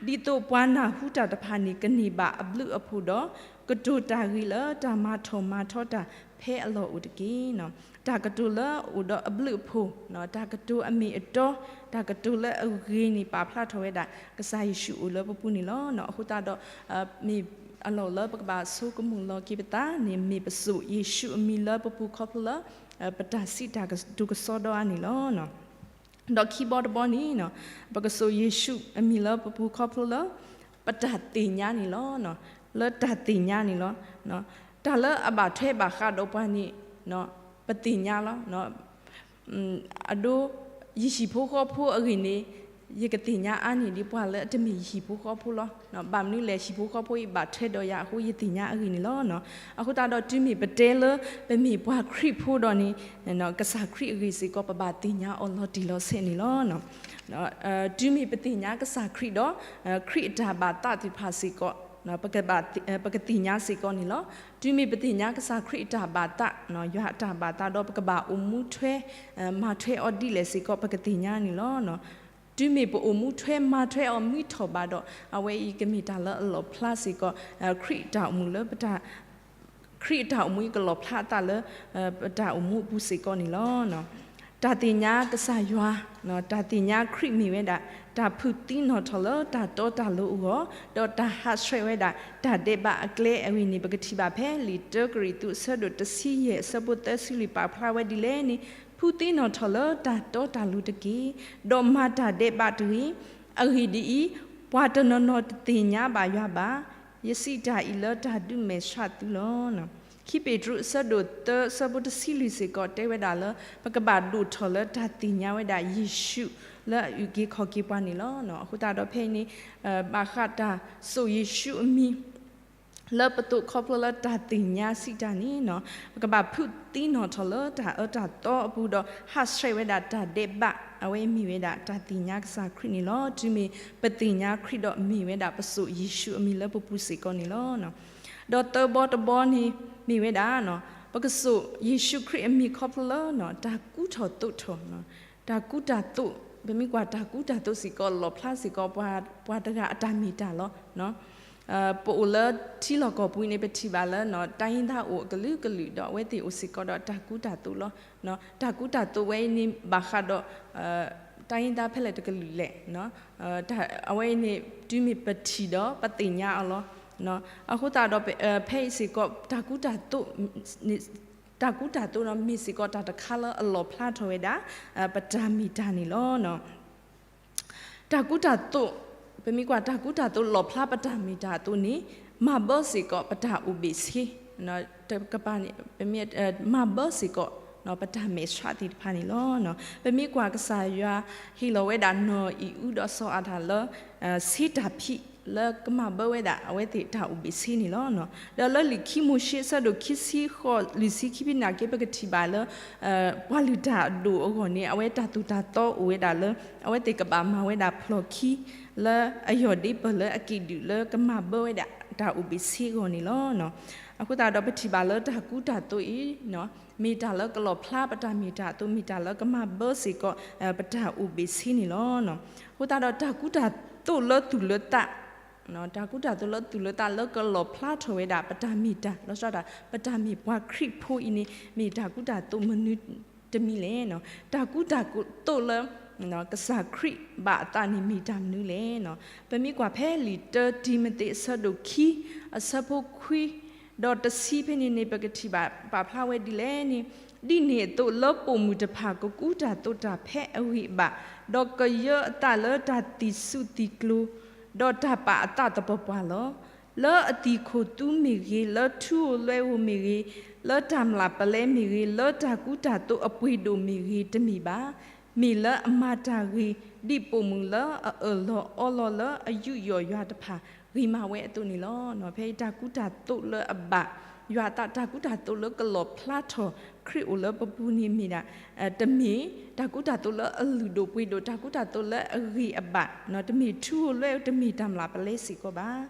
ဘီတဂ့ၤ, ဒ်သိးပှၤနၢ်ဟူတၢ်တဖၣ်န့ၣ် ကန့ၢ်ဘၣ်အဘျုးအဖှိၣ်ဒီး ကတိၤတၢ်ဂ့ၤလၢတၢ်မၤထီၣ်မၤထီတၢ်ဖဲအလီၢ်အိၣ်တက့ၢ်. တၢ်ကတိၤလၢအိၣ်ဒီးအဘျုးအဖှိၣ်, တၢ်ကတိၤအမ့ၢ်အတီ, တၢ်ကတိၤလၢအဂ့ၤန့ၣ် ပာ်ဖျါထီၣ်ဝဲဒၣ် ကစၢ်ယ့ၣ်ၡူးအိၣ်လၢပပူၤန့ၣ်လီၤ. အဃိသတးဒီး မ့ၢ် အလီၢ်လၢပကဘၣ်ဆိကမိၣ်လီၤက့ၤပသးန့ၣ် မ့ၢ်ပစိာ်ယ့ၣ်ၡူးအမံၤလၢပပူၤခီဖျိလၢ ပတၢ်စံးတၢ်ကတိၤကစီဒီအါန့ၣ်လီၤ. ဒီးခံဘီတဘီန့ၣ် ပကစိာ်ယ့ၣ်ၡူးအမံၤလၢပပူၤခီဖျိလၢ ပတၢ်သ့ၣ်ညါန့ၣ်လီၤ. လၢတၢ်သ့ၣ်ညါန့ၣ်လီၤ. တၢ်လၢအဘၣ်ထွဲဘၣ်ဃးဒီးပှၤန့ၣ် ပသ့ၣ်ညါလီၤ. အဒိ ယဟံၣ်ဖိဃီဖိအဂ့ၢ်န့ၣ် ယကသ့ၣ်ညါအါန့ၢ်ဒံးပှၤလၢအတမ့ၢ်ယဟံၣ်ဖိဃီဖိလီၤ. ဘၣ်မနုၤလဲၣ် ဟံၣ်ဖိဃီဖိအံၤဘၣ်ထွဲဒီးယၤအဃိ ယသ့ၣ်ညါအဂ့ၢ်န့ၣ်လီၤ. အဃိသတးဒီး တုၤမ့ၢ်ပတဲလၢ ပမ့ၢ်ပှၤခရံာ်ဖိဒီးန့ၣ် ကစၢ်ခရံာ်အဂ့ၢ်စ့ၢ်ကီး ပဘၣ်သ့ၣ်ညါအီၤလီၤတံၢ်လီၤဆဲးန့ၣ်လီၤ. တုၤမ့ၢ်ပသ့ၣ်ညါကစၢ်ခရံာ်ဒီး ခရံာ်အတၢ်ဘၣ်သးသ့ၣ်တဖၣ်စ့ၢ်ကီး ပကသ့ၣ်ညါစ့ၢ်ကီးန့ၣ်လီၤ. တုၤမ့ၢ်ပသ့ၣ်ညါကစၢ်ခရံာ်အတၢ်ဘၣ်သး ယွၤအတၢ်ဘၣ်သးဒီး ပကဘၣ်အိၣ်မူထွဲ မၤထွဲအီၤဒ်လဲၣ်စ့ၢ်ကီး ပကသ့ၣ်ညါန့ၣ်လီၤ. တုၤမ့ၢ်ပအိၣ်မူထွဲမၤထွဲအီၤမုာ်ထီၣ်ဘၣ်ဒီး အဝဲအံၤကမ့ၢ်တၢ်လၢအလီၢ်ဖျါစ့ၢ်ကီး ခရံာ်အတၢ်အိၣ်မူလၢ ခရံာ်အတၢ်အိၣ်မူအံၤကလီၢ်ဖျါအသးလၢ ပတၢ်အိၣ်မူအပူၤစ့ၢ်ကီးန့ၣ်လီၤ. တၢ်သ့ၣ်ညါကစၢ်ယွၤ တၢ်သ့ၣ်ညါခရံာ်မ့ၢ်ဝဲဒၣ် တၢ်ဖုးသံနီၣ်ထီၣ်လၢတၢ်တီတၢ်လိၤအဂီၢ် ဒီးတၢ်ဟးဆှဲးဝဲဒၣ် တၢ်ဒဲးဘးအကျဲအဂ့ၢ်န့ၣ် ပကထံၣ်ဘၣ်ဖဲလံာ်တၢကရံၣ်သူး အဆၢဒိၣ်တဆံယဲၢ် အဆၢဖိသၢဆံလွံၢ် ပာ်ဖျါဝဲဒ်လဲၣ်န့ၣ် ဖုးသံနီၣ်ထီၣ်လၢတၢ်တီတၢ်လိၤတက့ၢ်, ဒီးမၤတၢ်ဒဲးဘးတဂ့ၤ. အဂ့ၢ်ဒ်အံၤ, ပှၤတနီၤနီၤတသ့ၣ်ညါဘၣ်ယွၤဘၣ်. ယစံးတၢ်အံၤလၢတၢ်ဒုးမဲာ်ဆှးသုလီၤ. ခံပ့းတရူး အဆၢဒိၣ်သၢ အဆၢဖိတဆံလွံၢ်စ့ၢ်ကီး တဲဝဲဒၣ်လၢ ပကဘၣ်ဒိၣ်ထီၣ်လၢတၢ်သ့ၣ်ညါဝဲဒၣ်ယ့ၣ်ၡူး လၢအအုၣ်က့ၤခီၣ်က့ၤပှၤန့ၣ်လီၤ. အဃိသတးဒီးဖဲအံၤန့ၣ် ဘၣ်ဃးတၢ်စိာ်ယ့ၣ်ၡူးအမံၤ လၢပသိးခီဖျိလၢတၢ်သ့ၣ်ညါစံးတၢ်န့ၣ် ပကဘၣ်ဖုးသံနီၣ်ထီၣ်လၢတၢ်အၢတၢ်သီအပူၤဒီး ဟးဆှဲးဝဲဒၣ်တၢ်ဒဲးဘး အဝဲမ့ၢ်ဝဲဒၣ်တၢ်သ့ၣ်ညါကစၢ်ခရံာ်န့ၣ်လီၤ. တုၤမ့ၢ်ပသ့ၣ်ညါခရံာ်ဒီး မ့ၢ်ဝဲဒၣ်ပစိာ်ယ့ၣ်ၡူးအမံၤလၢပပူၤစ့ၢ်ကီးန့ၣ်လီၤ. ဒီးသၢဘီတဘီန့ၣ် မ့ၢ်ဝဲဒၣ် ပကစိာ်ယ့ၣ်ၡူးခရံာ်အမံၤခီဖျိလၢ တၢ်ကူထီၣ်သိးထီၣ် တၢ်ကူတၢ်သိး, ပမ့ၢ်ကွၢ်တၢ်ကူတၢ်သိးစ့ၢ်ကီး လီၣ်ဖျါစ့ၢ်ကီး ပှၤတဂၤအတၢ်မ့ၢ်တၢ်လီၤ. ပအိၣ်လၢထံလီၢ်ကီၢ်ပူၤန့ၣ် ပထံၣ်ဘၣ်လၢ တိုင်းရင်းသား အိၣ်အကလုာ်ကလုာ်ဒီး အဝဲသ့ၣ်အိၣ်စ့ၢ်ကီးဒီးတၢ်ကူတၢ်သိးလီၤ. တၢ်ကူတၢ်သိးဝဲအံၤန့ၣ် ဘၣ်ဃးဒီး တိုင်းရင်းသား ဖဲလဲၣ်တကလုာ်လဲၣ်. အဝဲအံၤန့ၣ် တုၤမ့ၢ်ပထံၣ်ဒီးပသ့ၣ်ညါအီၤလီၤ. အဃိသတးဒီး ဖဲအံၤစ့ၢ်ကီး တၢ်ကူတၢ်သိး တၢ်ကူတၢ်သိးဒီး မ့ၢ်စ့ၢ်ကီးတၢ်တခါလၢအလီၣ်ဖျါထီၣ်ဝဲဒၣ် ပတၢ်မ့ၢ်တၢ်န့ၣ်လီၤ. တၢ်ကူတၢ်သိး, ပမ့ၢ်ကွၢ်တၢ်ကူတၢ်သိးလီၣ်ဖျါပတၢ်မ့ၢ်တၢ်အသိးန့ၣ် မၤဘၢစ့ၢ်ကီးပတၢ်အိၣ်ဘ့ၣ်ဆ့, တကပၤန့ၣ် မၤဘၢစ့ၢ်ကီး ပတၢ်မဲာ်ဆှးသ့ၣ်တဖၣ်န့ၣ်လီၤ. ပမ့ၢ်ကွၢ်ကစၢ်ယွၤဟ့ၣ်လီၤဝဲဒၣ်နီၢ်အံၣ်အူဒီးစီၤအၤဒၣ်လၢ ဆ့တၢ်ဖံး လၢကမၤဘၢဝဲဒၣ် အဝဲသ့ၣ်တၢ်အိၣ်ဘ့ၣ်ဆ့န့ၣ်လီၤ. ဒီးလၢလံာ်ခံမိၤၡ့ အဆၢဒိၣ်ခံဆံဃိး လွံၢ်ဆံခံဖဲန့ၣ်က့ ပကထံၣ်ဘၣ်လၢ ပှၤလုၢ်တၢ်အဒိၣ်အဂီၢ်န့ၣ် အဝဲတၢ်သိၣ်တၢ်သီအိၣ်ဝဲဒၣ်လၢ အဝဲသ့ၣ်ကဘၣ်မၤဝဲဒၣ်ဖျီၣ်ခံ လၢအယီၢ်ဒ့ပၢၢ်လၢအကံၣ်ဒုၣ်လၢကမၤဘၢဝဲဒၣ်တၢ်အိၣ်ဘ့ၣ်ဆ့အဂီၢ်န့ၣ်လီၤ. အဃိသတးဒီးပထံၣ်ဘၣ်လၢတၢ်ကူတၢ်သိးအံၤ မ့ၢ်တၢ်လၢကလီၣ်ဖျါပတၢ်မ့ၢ်တၢ်အသိး မ့ၢ်တၢ်လၢကမၤဘၢစ့ၢ်ကီး ပတၢ်အိၣ်ဘ့ၣ်ဆ့န့ၣ်လီၤ. အဃိသတးဒီးတၢ်ကူတၢ်သိးလၢသူၣ်လၢသး တၢ်ကူတၢ်သိးလၢသူၣ်လၢသးလၢကလီၣ်ဖျါထီၣ်ဝဲဒၣ် ပတၢ်မ့ၢ်တၢ် လီၤဆီဒၣ်တၢ် ပတၢ်မ့ၢ်ပှၤခရံာ်ဖိအံၤန့ၣ် မ့ၢ်တၢ်ကူတၢ်သိးမနုၤတမံၤလဲၣ်. တၢ်ကူတၢ်သိးလၢ ကစၢ်ခရံာ်ဘၣ်အသးန့ၣ်မ့ၢ်တၢ်မနုၤလဲၣ်. ပမ့ၢ်ကွၢ်ဖဲလံာ်တၢတံၤမသ့း အဆၢဒိၣ်ခံ အဆၢဖိခွံ ဒီးတဆံဖဲန့ၣ်န့ၣ် ပကထံၣ်ဘၣ်ပာ်ဖျါဝဲဒ်လဲၣ်န့ၣ်, ဒ်န့ၣ်အသိးလၢပိာ်မုၣ်တဖၣ်ကကူတၢ်သိးတၢ်ဖဲအဂံၢ်အဘါ, ဒီးကယၢအသးလၢတၢ်သံၣ်စူၣ်သံၣ်ကျိၤ, ဒီးတၢ်ပာ်အသးသပှၢ်ပှၢ်လီၤ. လၢအသံၣ်ခိၣ်သူမ့ၢ်ဂ့ၤ, လၢထူဧိၤလွဲဧိၤမ့ၢ်ဂ့ၤ, လၢတၢ်မျၢ်ပလဲမ့ၢ်ဂ့ၤ, လၢတၢ်ကူတၢ်သိးအပှ့ၤဒိၣ်မ့ၢ်ဂ့ၤတမ့ၢ်ဘၣ်. မ့ၢ်လၢအမၤတၢ်ဂ့ၤ ဒ်ပိာ်မုၣ်လၢအအၢၣ်လီၤအီလီၤလၢအယူးယီၣ်ယွၤတဖၣ် ဂ့ၤမးဝဲအသိးန့ၣ်လီၤ. ဖဲအံၤတၢ်ကူတၢ်သိးလၢအဘၣ်ယွၤအသး တၢ်ကူတၢ်သိးလၢကလီၣ်ဖျါထီၣ် ခရံာ်အိၣ်လၢပပူၤန့ၣ်မ့ၢ်ဒၣ် တမ့ၢ်တၢ်ကူတၢ်သိးလၢအလုၢ်ဒိၣ်ပှ့ၤဒိၣ် တၢ်ကူတၢ်သိးလၢအဂံၢ်အဘါ, တမ့ၢ်ထူဧိၤလွဲဧိၤ တမ့ၢ်တၢ်မျၢ်ပလဲစ့ၢ်ကီးဘၣ်.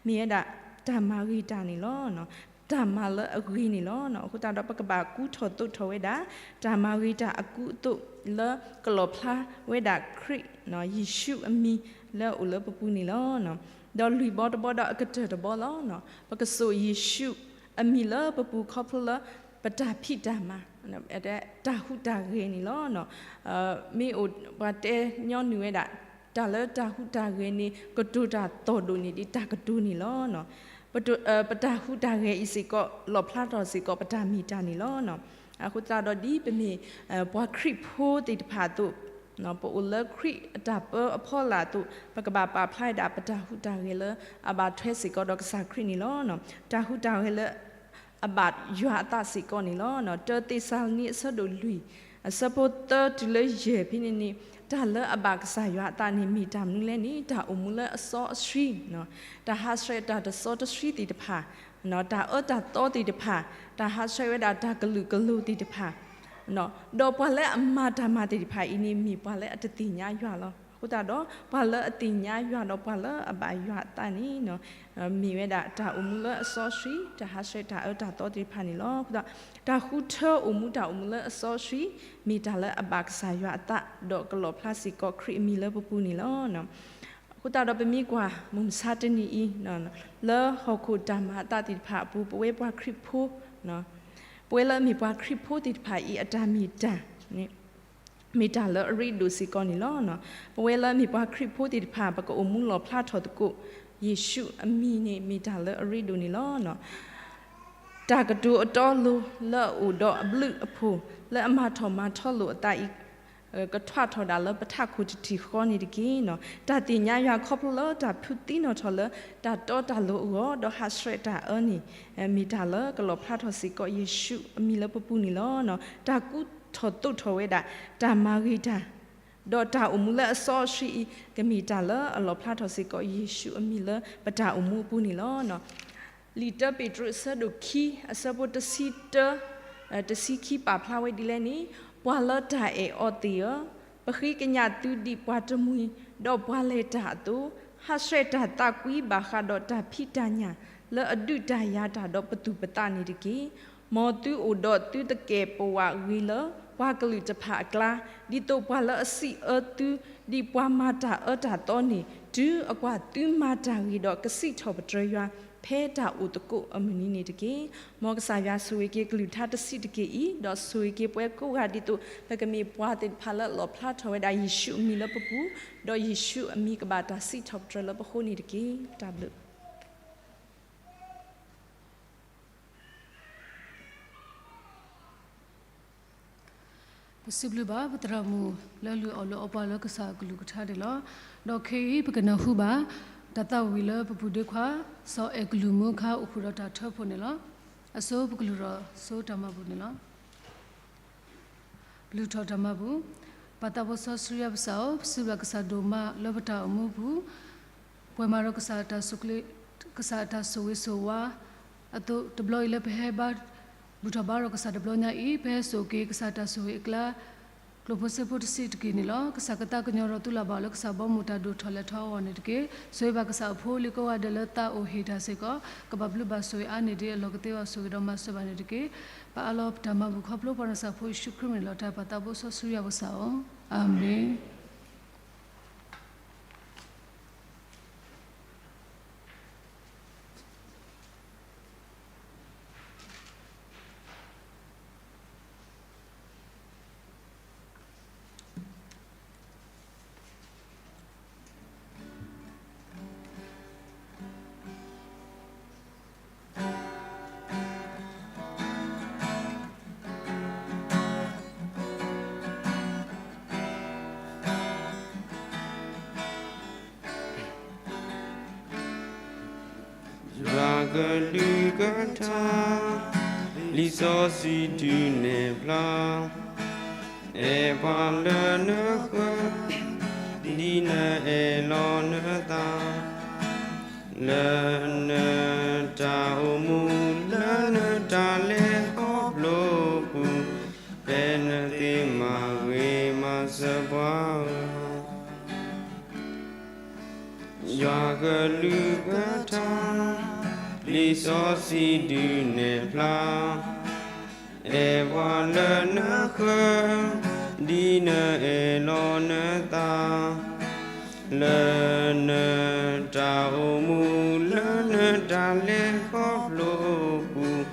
မ့ၢ်ဝဲဒၣ်တၢ်မၤဂ့ၤတၢ်န့ၣ်လီၤ. တၢ်မၤလၢအဂ့ၤန့ၣ်လီၤ. အဃိသတးဒီး ပကဘၣ်ကူထီၣ်သိးထီၣ်ဝဲဒၣ် တၢ်မၤဂ့ၤတၢ်အကူအသိးလၢကလီၣ်ဖျါဝဲဒၣ်ခရံာ် ယ့ၣ်ၡူးအမံၤလၢအအိၣ်လၢပပူၤန့ၣ်လီၤ. ဒီးလွံၢ်ဘီတဘီဒီးအကတၢၢ်တဘီလီၤ. ပကစိာ်ယ့ၣ်ၡူးအမံၤလၢပပူၤခီဖျိလၢ ပတၢ်ဖံးတၢ်မၤ တၢ်ဟူးတၢ်ဂဲၤန့ၣ်လီၤ. မ့ၢ်အိၣ်ပှၤတဲညီနုၢ်ဝဲဒၣ် တၢ်လၢတၢ်ဟူးတၢ်ဂဲၤန့ၣ် ကတိၤတၢ်သီၣ်ဒိၣ်န့ၢ်ဒံးတၢ်ကတိၤန့ၣ်လီၤ. ပတၢ်ဟူးတၢ်ဂဲၤအံၤစ့ၢ်ကီး လီၣ်ဖျါထီၣ်စ့ၢ်ကီး ပတၢ်မ့ၢ်တၢ်န့ၣ်လီၤ. အဃိသတးဒီးဒ်ပမ့ၢ် ပှၤခရံာ်ဖိသ့ၣ်တဖၣ်အသိး, ပအိၣ်လၢခရံာ်အတၢ်ပၢအဖီလာ်အသိး, ပကဘၣ်ပာ်ဖျါဝဲဒၣ် ပတၢ်ဟူးတၢ်ဂဲၤလၢအဘၣ်ထွဲစ့ၢ်ကီးဒီးကစၢ်ခရံာ်န့ၣ်လီၤ. တၢ်ဟူးတၢ်ဂဲၤလၢ အဘၣ်ယွၤအသးစ့ၢ်ကီးန့ၣ်လီၤ. တၢသ့းစၤလနံ အဆၢဒိၣ်လွံၢ် အဆၢဖိသၢတုၤလၢယဲၢ်ဖဲန့ၣ်န့ၣ်, တၢ်လၢအဘၣ်ကစၢ်ယွၤအသးန့ၣ် မ့ၢ်တၢ်မနုၤလဲၣ်န့ၣ်, တၢ်အိၣ်မူလၢအစီအဆှံ, တၢ်ဟးဆှဲးတၢ်တစီတဆှံသ့ၣ်တဖၣ်, တၢ်အၢတၢ်သီသ့ၣ်တဖၣ်, တၢ်ဟးဆှဲးဝဲဒၣ်တၢ်ကလုာ်ကလိၤသ့ၣ်တဖၣ်, ဒီးပှၤလၢအမၤတၢ်မၤသ့ၣ်တဖၣ်အံၤန့ၣ် မ့ၢ်ပှၤလၢအတသ့ၣ်ညါယွၤလီၤ. အဃိသတးဒီး ပှၤလၢအသ့ၣ်ညါယွၤဒီးပှၤလၢအဘၣ်ယွၤအသးန့ၣ် မ့ၢ်ဝဲဒၣ်တၢ်အိၣ်မူလၢအစီအဆှံ, တၢ်ဟးဆှဲးတၢ်အၢတၢ်သီသ့ၣ်တဖၣ်န့ၣ်လီၤ. အဃိသတး တၢ်ဃုထၢအိၣ်မူတၢ်အိၣ်မူလၢအစီအဆှံ မ့ၢ်တၢ်လၢအဘၣ်ကစၢ်ယွၤအသး ဒီးကလီၣ်ဖျါစ့ၢ်ကီးခရံာ်အမံၤလၢပပူၤန့ၣ်လီၤ. အဃိသတးဒီးပမ့ၢ်ကွၢ်မုၢ်မဆါတနံၤအံၤ လၢဟီၣ်ခိၣ်တၢ်မၤအသးသ့ၣ်တဖၣ်အပူၤ ပဝဲပှၤခရံာ်ဖိ ပဝဲလၢအမ့ၢ်ပှၤခရံာ်ဖိသ့ၣ်တဖၣ်အံၤ အတၢ်မ့ၢ်တၢ်န့ၣ် မ့ၢ်တၢ်လၢအရ့ဒိၣ်စ့ၢ်ကီးန့ၣ်လီၤ. ပဝဲလၢအမ့ၢ်ပှၤခရံာ်ဖိသ့ၣ်တဖၣ် ပကအိၣ်မူလီၣ်ဖျါထီၣ်သကိး ယ့ၣ်ၡူးအမံၤန့ၣ် မ့ၢ်တၢ်လၢအရ့ဒိၣ်န့ၣ်လီၤ. တၢ်ကတိၤအတီအလိၤလၢအအိၣ်ဒီးအဘျုးအဖှိၣ် လၢအမၤထီၣ်မၤထီလိာ်အသးအံၤ ကထွဲထီၣ်ဒၣ်လၢပထးခိၣ်တထံၣ်ဃီန့ၣ်တက့ၢ်. တၢ်သ့ၣ်ညါယွၤခီဖျိလၢတၢ်ဖုးသံနီၣ်ထီၣ်လၢ တၢ်တီတၢ်လိၤအဂီၢ် ဒီးဟးဆှဲးတၢ်အၢန့ၣ် မ့ၢ်တၢ်လၢကလီၣ်ဖျါထီၣ်စ့ၢ်ကီးယ့ၣ်ၡူးအမံၤလၢပပူၤန့ၣ်လီၤ. တၢ်ကူထီၣ်သိးထီၣ်ဝဲဒၣ် တၢ်မၤဂ့ၤတၢ် ဒီးတၢ်အိၣ်မူလၢအစီအဆှံအံၤ ကမ့ၢ်တၢ်လၢအလီၣ်ဖျါထီၣ်စ့ၢ်ကီးယ့ၣ်ၡူးအမံၤလၢပတၢ်အိၣ်မူအပူၤန့ၣ်လီၤ. လံာ်တၢပ့းတရူးအဆၢဒိၣ်ခံ အဆၢဖိတဆံတၢ တဆံခံပာ်ဖျါဝဲဒ်လဲၣ်န့ၣ်, ပှၤလၢတၢ်အဲၣ်အီၤသ့ၣ်ဧၢ, ပဃ့ကညးသုဒ်ပှၤတမှံၤ, ဒီးပှၤလဲၤတၢ်အသိး, ဟးဆှဲးတၢ်သးကွံဘၣ်ဃးဒီးတၢ်ဖံးတၢ်ညၣ် လၢအဒုးတၢ်ယၤတၢ်ဒီးပသူၣ်ပသးန့ၣ်တက့ၢ်. မ်သုအိၣ်ဒီးသုသကဲာ်ပဝးဂ့ၤလၢ ပှၤကလုာ်တဖၣ်အကျါ, ဒ်သိးပှၤလၢအစံးအၢသု ဒ်ပှၤမၤတၢ်အၢတၢ်သီန့ၣ်, တုၤအကွၢ်သုမၤတၢ်ဂ့ၤဒီးကစံးထီၣ်ပတြၢၤယွၤ ဖဲတၢ်အိၣ်သကိးအမုၢ်နံၤန့ၣ်တက့ၢ်. မ်ကစၢ်ယွၤဆိၣ်ဂ့ၤက့ၤကလုၢ်ကထါတဆံးတက့ၢ်အံၤ, ဒီးဆိၣ်ဂ့ၤက့ၤပဝဲကိးဂၤဒ်သိး ပကမ့ၢ်ပှၤသ့ၣ်တဖၣ်လၢအလီၣ်ဖျါထီၣ်ဝဲဒၣ်ယ့ၣ်ၡူးအမံၤလၢပပူၤ, ဒီးယ့ၣ်ၡူးအမံၤကဘၣ်တၢ်စံးထီၣ်ပတြၢၤလၢပဃိန့ၣ်တက့ၢ်. တၢ်ဘျုး ပစံးဘျုးဘၣ်ပသရၣ်မုၣ် လၢလုၢ်အီၣ်လၢအီပှၤလၢကစၢ်အကလုၢ်ကထါန့ၣ်လီၤ. ဒီးခဲအံၤ ပကနၢ်ဟူဘၣ် တၢ်သးဝံၣ်လၢပပူၤဒ့ခွါ စီၤအဲၣ်ကလုၢ်မူခါအိၣ်ဖှိၣ်ဒီးတၢ်ထၢဖှိၣ်န့ၣ်လီၤ. အဆိပကလုၢ်ထီၣ်ဆိတၢ်မၤဘူၣ်န့ၣ်လီၤ. ပလုၢ်ထီၣ်တၢ်မၤဘူၣ်, ပၢ်သးဘိစီဆှံယွၤပကစၢ်ဧၢ, ပစံးဘျုးကစၢ်ဒိၣ်မးလၢပတၢ်အိၣ်မူပူၤ, ပှဲၤမးဒီးကစၢ်တၢ်ဆိၣ်ဂ့ၤ, ကစၢ်တၢ်ဆိၣ်ဂ့ၤဆိၣ်ဝါအသိး, တဘျီအံၤလၢပဟဲဘါ ဘူၣ်ထီၣ်ဘါထီၣ်ကစၢ်တဘျီညါအံၤ, ပဟဲစိာ်က့ၤကစၢ်တၢ်ဆိၣ်ဂ့ၤအကျါ ကျိၣ်ဖိစ့ဖိတဆံးတက့ၢ်န့ၣ်လီၤ. ကစၢ်ကသးကညီၤဒီးသူၣ်လၢ်ဘၣ်အီၤလၢကစၢ်ဘီမုၢ်တၢ်ဒိၣ်ထီၣ်လဲၢ်ထီၣ်အဂီၢ်န့ၣ်တက့ၢ်. ဆိၣ်ဂ့ၤဘၣ်ကစၢ်အဖိအလံၤကိးဂၤဒဲးလၢသးအိၣ်ဟ့ၣ်တၢ်စ့ၢ်ကီး, ကဘၣ်ဘျုးဘၣ်ဆိၣ်ဂ့ၤအါန့ၢ်ဒံးအလီၢ်ကသ့အဂီၢ် ဆိၣ်ဂ့ၤဒီးမၤစၢၤဘၣ်န့ၣ်တက့ၢ်. ပအၢၣ်လီၤပတၢ်မၤဘူၣ်ခီဖျိပှၤနီၢ်ကစၢ်ဖိယ့ၣ်ၡူးခရံာ်မ့ၢ်လီၤ. တၢ်ပၢ်သးဘိစီဆှံယွၤပကစၢ်ဧၢ, အၤမ့ၣ်. ယွၤကလုၢ်ကထါ လံာ်စီဆှံဒုးနဲၣ်ဖျါ, အဲၣ်ပှၤလၢနဃၢၤ ဒ်နအဲၣ်လီၤနသး, လၢနတၢ်အိၣ်မူ လၢနတၢ်လဲၤခီဖျိပူၤ, ဖဲနသ့မၤဂ့ၤမၤစၢၤပှၤဧၢ. ယွၤကလုၢ်ကထါ လံာ်စီဆှံဒုးနဲၣ်ဖျါ, အဲၣ်ပှၤလၢနဃၢၤ ဒ်နအဲၣ်လီၤနသး, လၢနတၢ်အိၣ်မူ လၢနတၢ်လဲၤခီဖျိပူၤ,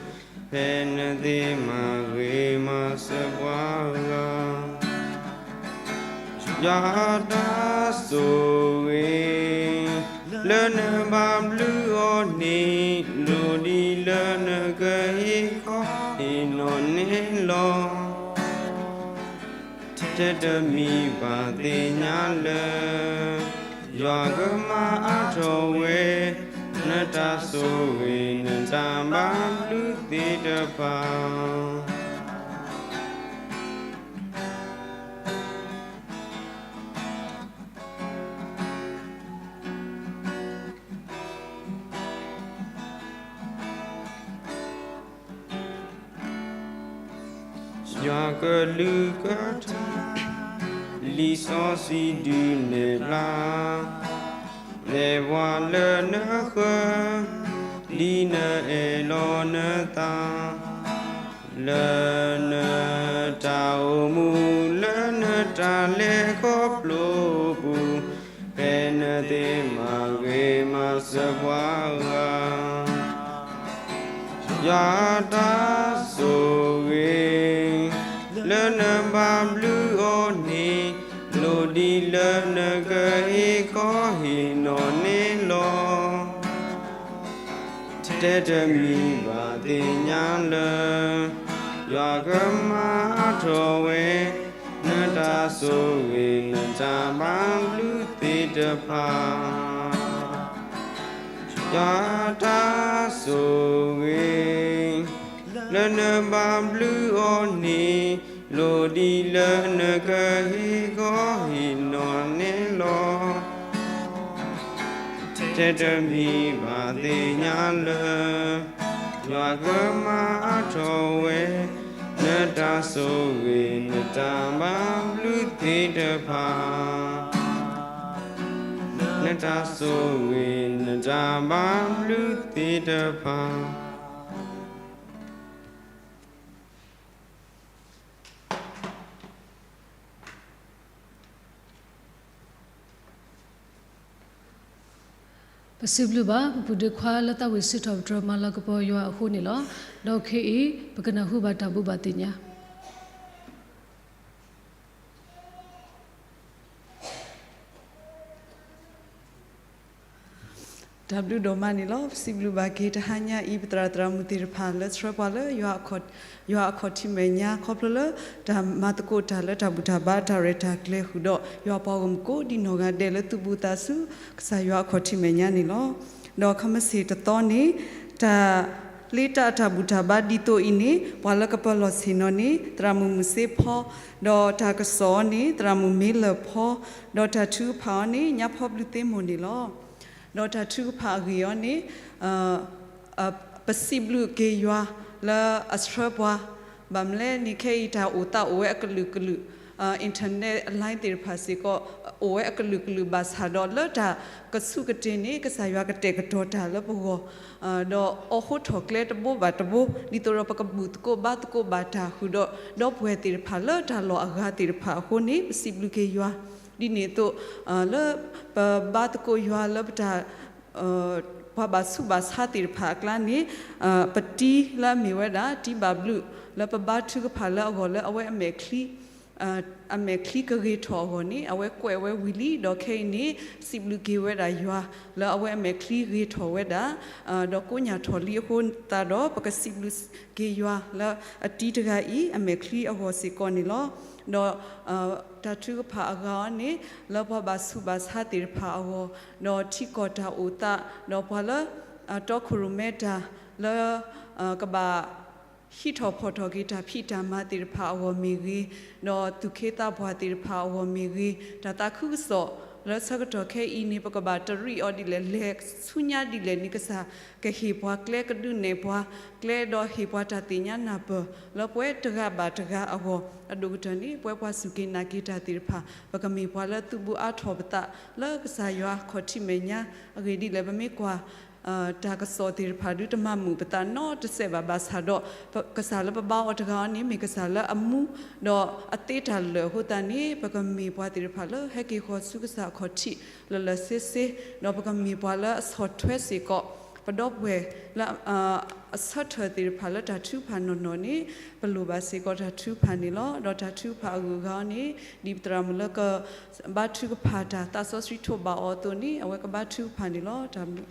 ဖဲနသ့မၤဂ့ၤမၤစၢၤပှၤဧၢ, ယွၤတၢ်ဆိၣ်ဂ့ၤ လၢနဘၣ်ဘျုးအီၤန့ၣ် ထဲတမံၤဘၣ်သ့ၣ်ညါလၢ ယွၤကမၤအါထီၣ်ဝဲ နတၢ်ဆိၣ်ဂ့ၤ နတၢ်ဘၣ်ဘျုးသ့ၣ်တဖၣ် ယွၤကလုၢ်ကထါ လံာ်စီဆှံဒုးနဲၣ်ဖျါ နဲၣ်ပှၤလၢနဃၢၤ ဒ်နအဲၣ်လီၤနသး လၢနတၢ်အိၣ်မူ လၢနတၢ်လဲၤခီဖျိပူၤ ဖဲနသ့မၤဂ့ၤမၤစၢၤပှၤဂၤ ယွၤတၢ်ဆိၣ်ဂ့ၤ လၢနဘၣ်ဘျုးအီၤန့ၣ် လိၣ်ဒ်လၢနကဟ့ၣ်ခီဟ့ၣ်နီၤန့ၣ်လီၤ. ထဲတမံၤဘၣ်သ့ၣ်ညါလၢ ယွၤကမၤအါထီၣ်ဝဲ နတၢ်ဆိၣ်ဂ့ၤ နတၢ်ဘၣ်ဘျုးသ့ၣ်တဖၣ် ယွၤတၢ်ဆိၣ်ဂ့ၤ လၢနဘၣ်ဘျုးအီၤန့ၣ် လိၣ်ဒ်လၢနကဟ့ၣ်ခီဟ့ၣ်နီၤန့ၣ်လီၤ. ထဲတမံၤဘၣ်သ့ၣ်ညါလၢ ယွၤကမၤအါထီၣ်ဝဲ နတၢ်ဆိၣ်ဂ့ၤ နတၢ်ဘၣ်ဘျုးသ့ၣ်တဖၣ် နတၢ်ဆိၣ်ဂ့ၤ နတၢ်ဘၣ်ဘျုးသ့ၣ်တဖၣ် ပစံးဘျုးဘၣ် ပပုၢ်ဒီခွါလၢသးဝံၣ်စံးထီၣ်ပတြၢၤမၤလၤကပီၤယွၤအဃိန့ၣ်လီၤ. ဒီးခဲအံၤ ပကနၢ်ဟူဘၣ်တၢ်ဘူၣ်ဘၣ်သ့ၣ်ညါ တၢ်ဘျုးဒိၣ်မးန့ၣ်လီၤ. ပစံးဘျုးဘၣ်က့ၤတဟါညါအံၤ ပသရၣ်သရၣ်မုၣ်သ့ၣ်တဖၣ်လၢဆှၢပှၤလၢ ယွၤအခီၣ်ထံးမဲာ်ညါ ခီဖျိလၢ တၢ်မၤသကိးတၢ်လၢတၢ်ဘူၣ်တၢ်ဘါတၢ်ရဲၣ်တၢ်ကျဲၤဃုာ်ဒီး ယွၤပှၤဂီၢ်မုၢ်ကိးဒံနီၢ်ဂၤဒဲးလၢသူၣ်ဘူးသးဆူ ကစၢ်ယွၤအခီၣ်ထံးမဲာ်ညါန့ၣ်လီၤ. ဒီးခဲမုၢ်ဆ့ၣ်တသီန့ၣ် တၢ် လ့တၢ်အတၢ်ဘူၣ်တၢ်ဘါဒ်သိးအံၤန့ၣ် ပှၤလၢကပၢၤလီၢ်ဆ့ၣ်နီၤန့ၣ် သရၣ်မုၣ်မုၢ်စ့ဖီ, ဒီးတၢ်ကစီၣ်အီၤန့ၣ် သရၣ်မုၣ်မ့လၢၢ်ဖီ, ဒီးတၢ်ထုကဖၣ်အီၤန့ၣ် ညါဖီဘျုးသ့မိၢ်န့ၣ်လီၤ. ဒီးတၢ်ထုကဖၣ်အဂ့ၢ်အီၤန့ၣ် ပစံးဘျုးက့ၤယွၤလၢအဆှၢပှၤ, ဘၣ်မနုၤလဲၣ်န့ၣ် ခဲအံၤတၢ်အိၣ်သးအိၣ်ဝဲအကလုာ်ကလုာ်, internet line သ့ၣ်တဖၣ်စ့ၢ်ကီး အိၣ်ဝဲအကလုာ်ကလုာ်ဘၣ်ဆၣ်ဒီး လၢတၢ်ကဆူၣ်ကတ့ၢ်န့ၣ် ကစၢ်ယွၤကတဲာ်ကတီၤတၢ်လၢပဂီၢ်, ဒီးအိးထီၣ်ကျဲတဘိဘၣ်တဘိ ဒ်သိးဒီးပကဘူၣ်သကိးဘါသကိးဘၣ်တၢ်ဃုာ်ဒီး ဒီပုၢ်ဝဲၢ်သ့ၣ်တဖၣ်လၢတၢ်လီၢ်အဂၤသ့ၣ်တဖၣ်အဃိန့ၣ် ပစံးဘျုးက့ၤယွၤ, ဒ်န့ၣ်အသိး လၢပဘါသကိးယွၤလၢပတၢ် ပှၤဘၣ်ဆူးဘၣ်ဆါသ့ၣ်တဖၣ်အကျါန့ၣ် ပတံၤလၢအမ့ၢ်ဝဲဒၣ် တံၤဘၣ်ဘျုး လၢပဘါထုကဖၣ်လၢအဂီၢ်လၢအဝဲအမဲာ်ချံ အမဲာ်ချံကဂ့ၤထီၣ်အဂီၢ်န့ၣ် အဝဲကွဲးဝဲဝံၤလံ ဒီးခဲအံၤန့ၣ် စံးဘျုးက့ၤဝဲဒၣ်ယွၤ လၢအဝဲအမဲာ်ချံဂ့ၤထီၣ်ဝဲဒၣ် ဒီးကိညၢ်ထီၣ်လံအဃိသတးဒီး ပကစံးဘျုးက့ၤယွၤလၢအတံၤတဂၤအံၤ အမဲာ်ချံအဂီၢ်စ့ၢ်ကီးန့ၣ်လီၤ. ဒီး တၢ်ထုကဖၣ်အဂၤအီၤန့ၣ် လၢပှၤဘၣ်ဆူးဘၣ်ဆါသ့ၣ်တဖၣ်အဂီၢ်, ဒီးထံကီၢ်တၢ်အိၣ်သး, ဒီးပှၤလၢ တီခိၣ်ရိၣ်မဲတၢ်လၢ ကဘၣ် ဟံးထီၣ်ဖီၣ်ထီၣ်က့ၤတၢ်ဖံးတၢ်မၤသ့ၣ်တဖၣ်အဂီၢ်မ့ၢ်ဂ့ၤ, ဒီးသူၣ်က့သးပှၢ်သ့ၣ်တဖၣ်အဂီၢ်မ့ၢ်ဂ့ၤ, တၢ်သးခုကစီၣ်လၢဆၢကတီၢ်ခဲအံၤန့ၣ် ပကဘၣ်တရံးအီၤဒ်လဲၣ်, လဲၤဆူညါဒ်လဲၣ်န့ၣ် ကစၢ်ကဟ့ၣ်ပှၤကျဲ ကဒုးနဲၣ်ပှၤကျဲ ဒီးဟ့ၣ်ပှၤတၢ်သ့ၣ်ညါနၢ်ပၢၢ် လၢပဝဲတဂၤဘၣ်တဂၤအဂီၢ်, အဒိၣ်ကတၢၢ်န့ၣ် ပဝဲပှၤစူၢ်က့ၤနာ်က့ၤတၢ်သ့ၣ်တဖၣ် ပကမ့ၢ်ပှၤလၢသူၣ်ဘူးအါထီၣ်ပသး လၢကစၢ်ယွၤခီၣ်ထံးမဲာ်ညါအဂ့ၢ်ဒ်လဲၣ်. ပမ့ၢ်ကွၢ် တၢ်ကစီၣ်သ့ၣ်တဖၣ်ဒုးတမၤမုာ်ပသးနီတစဲးဘၣ်, ဘၣ်ဆၣ်ဒီး ကစၢ်လၢပဘါအီၤတဂၤအံၤန့ၣ် မ့ၢ်ကစၢ်လၢအမူ ဒီးအသ့တၢ်လၢာ်အဃိသတးန့ၣ် ပကမ့ၢ်ပှၤသ့ၣ်တဖၣ်လၢဟဲက့ၤဃီၤဆူကစၢ်အခီၣ်ထံးလၢာ်လၢာ်ဆ့ဆ့, ဒီးပကမ့ၢ်ပှၤလၢအဆီၣ်ထွဲစ့ၢ်ကီး ပဒီပုၢ်ဝဲၢ်လၢ အဆၢထၢၣ်သ့ၣ်တဖၣ်လၢတၢ်ထုကဖၣ်နီၢ်နီၢ်န့ၣ် ပလိၣ်ဘၣ်စ့ၢ်ကီးတၢ်ထုကဖၣ်န့ၣ်လီၤ. ဒီးတၢ်ထုကဖၣ်အဂုၤအဂၤအံၤန့ၣ် ဒ်ပသရၣ်မုၣ်လၢကဘါထုကဖၣ်တၢ် သးစီဆှံထိးဘၣ်အီၤအသိးန့ၣ် အဝဲကဘါထုကဖၣ်န့ၣ်လီၤ. တၢ်ဘျုး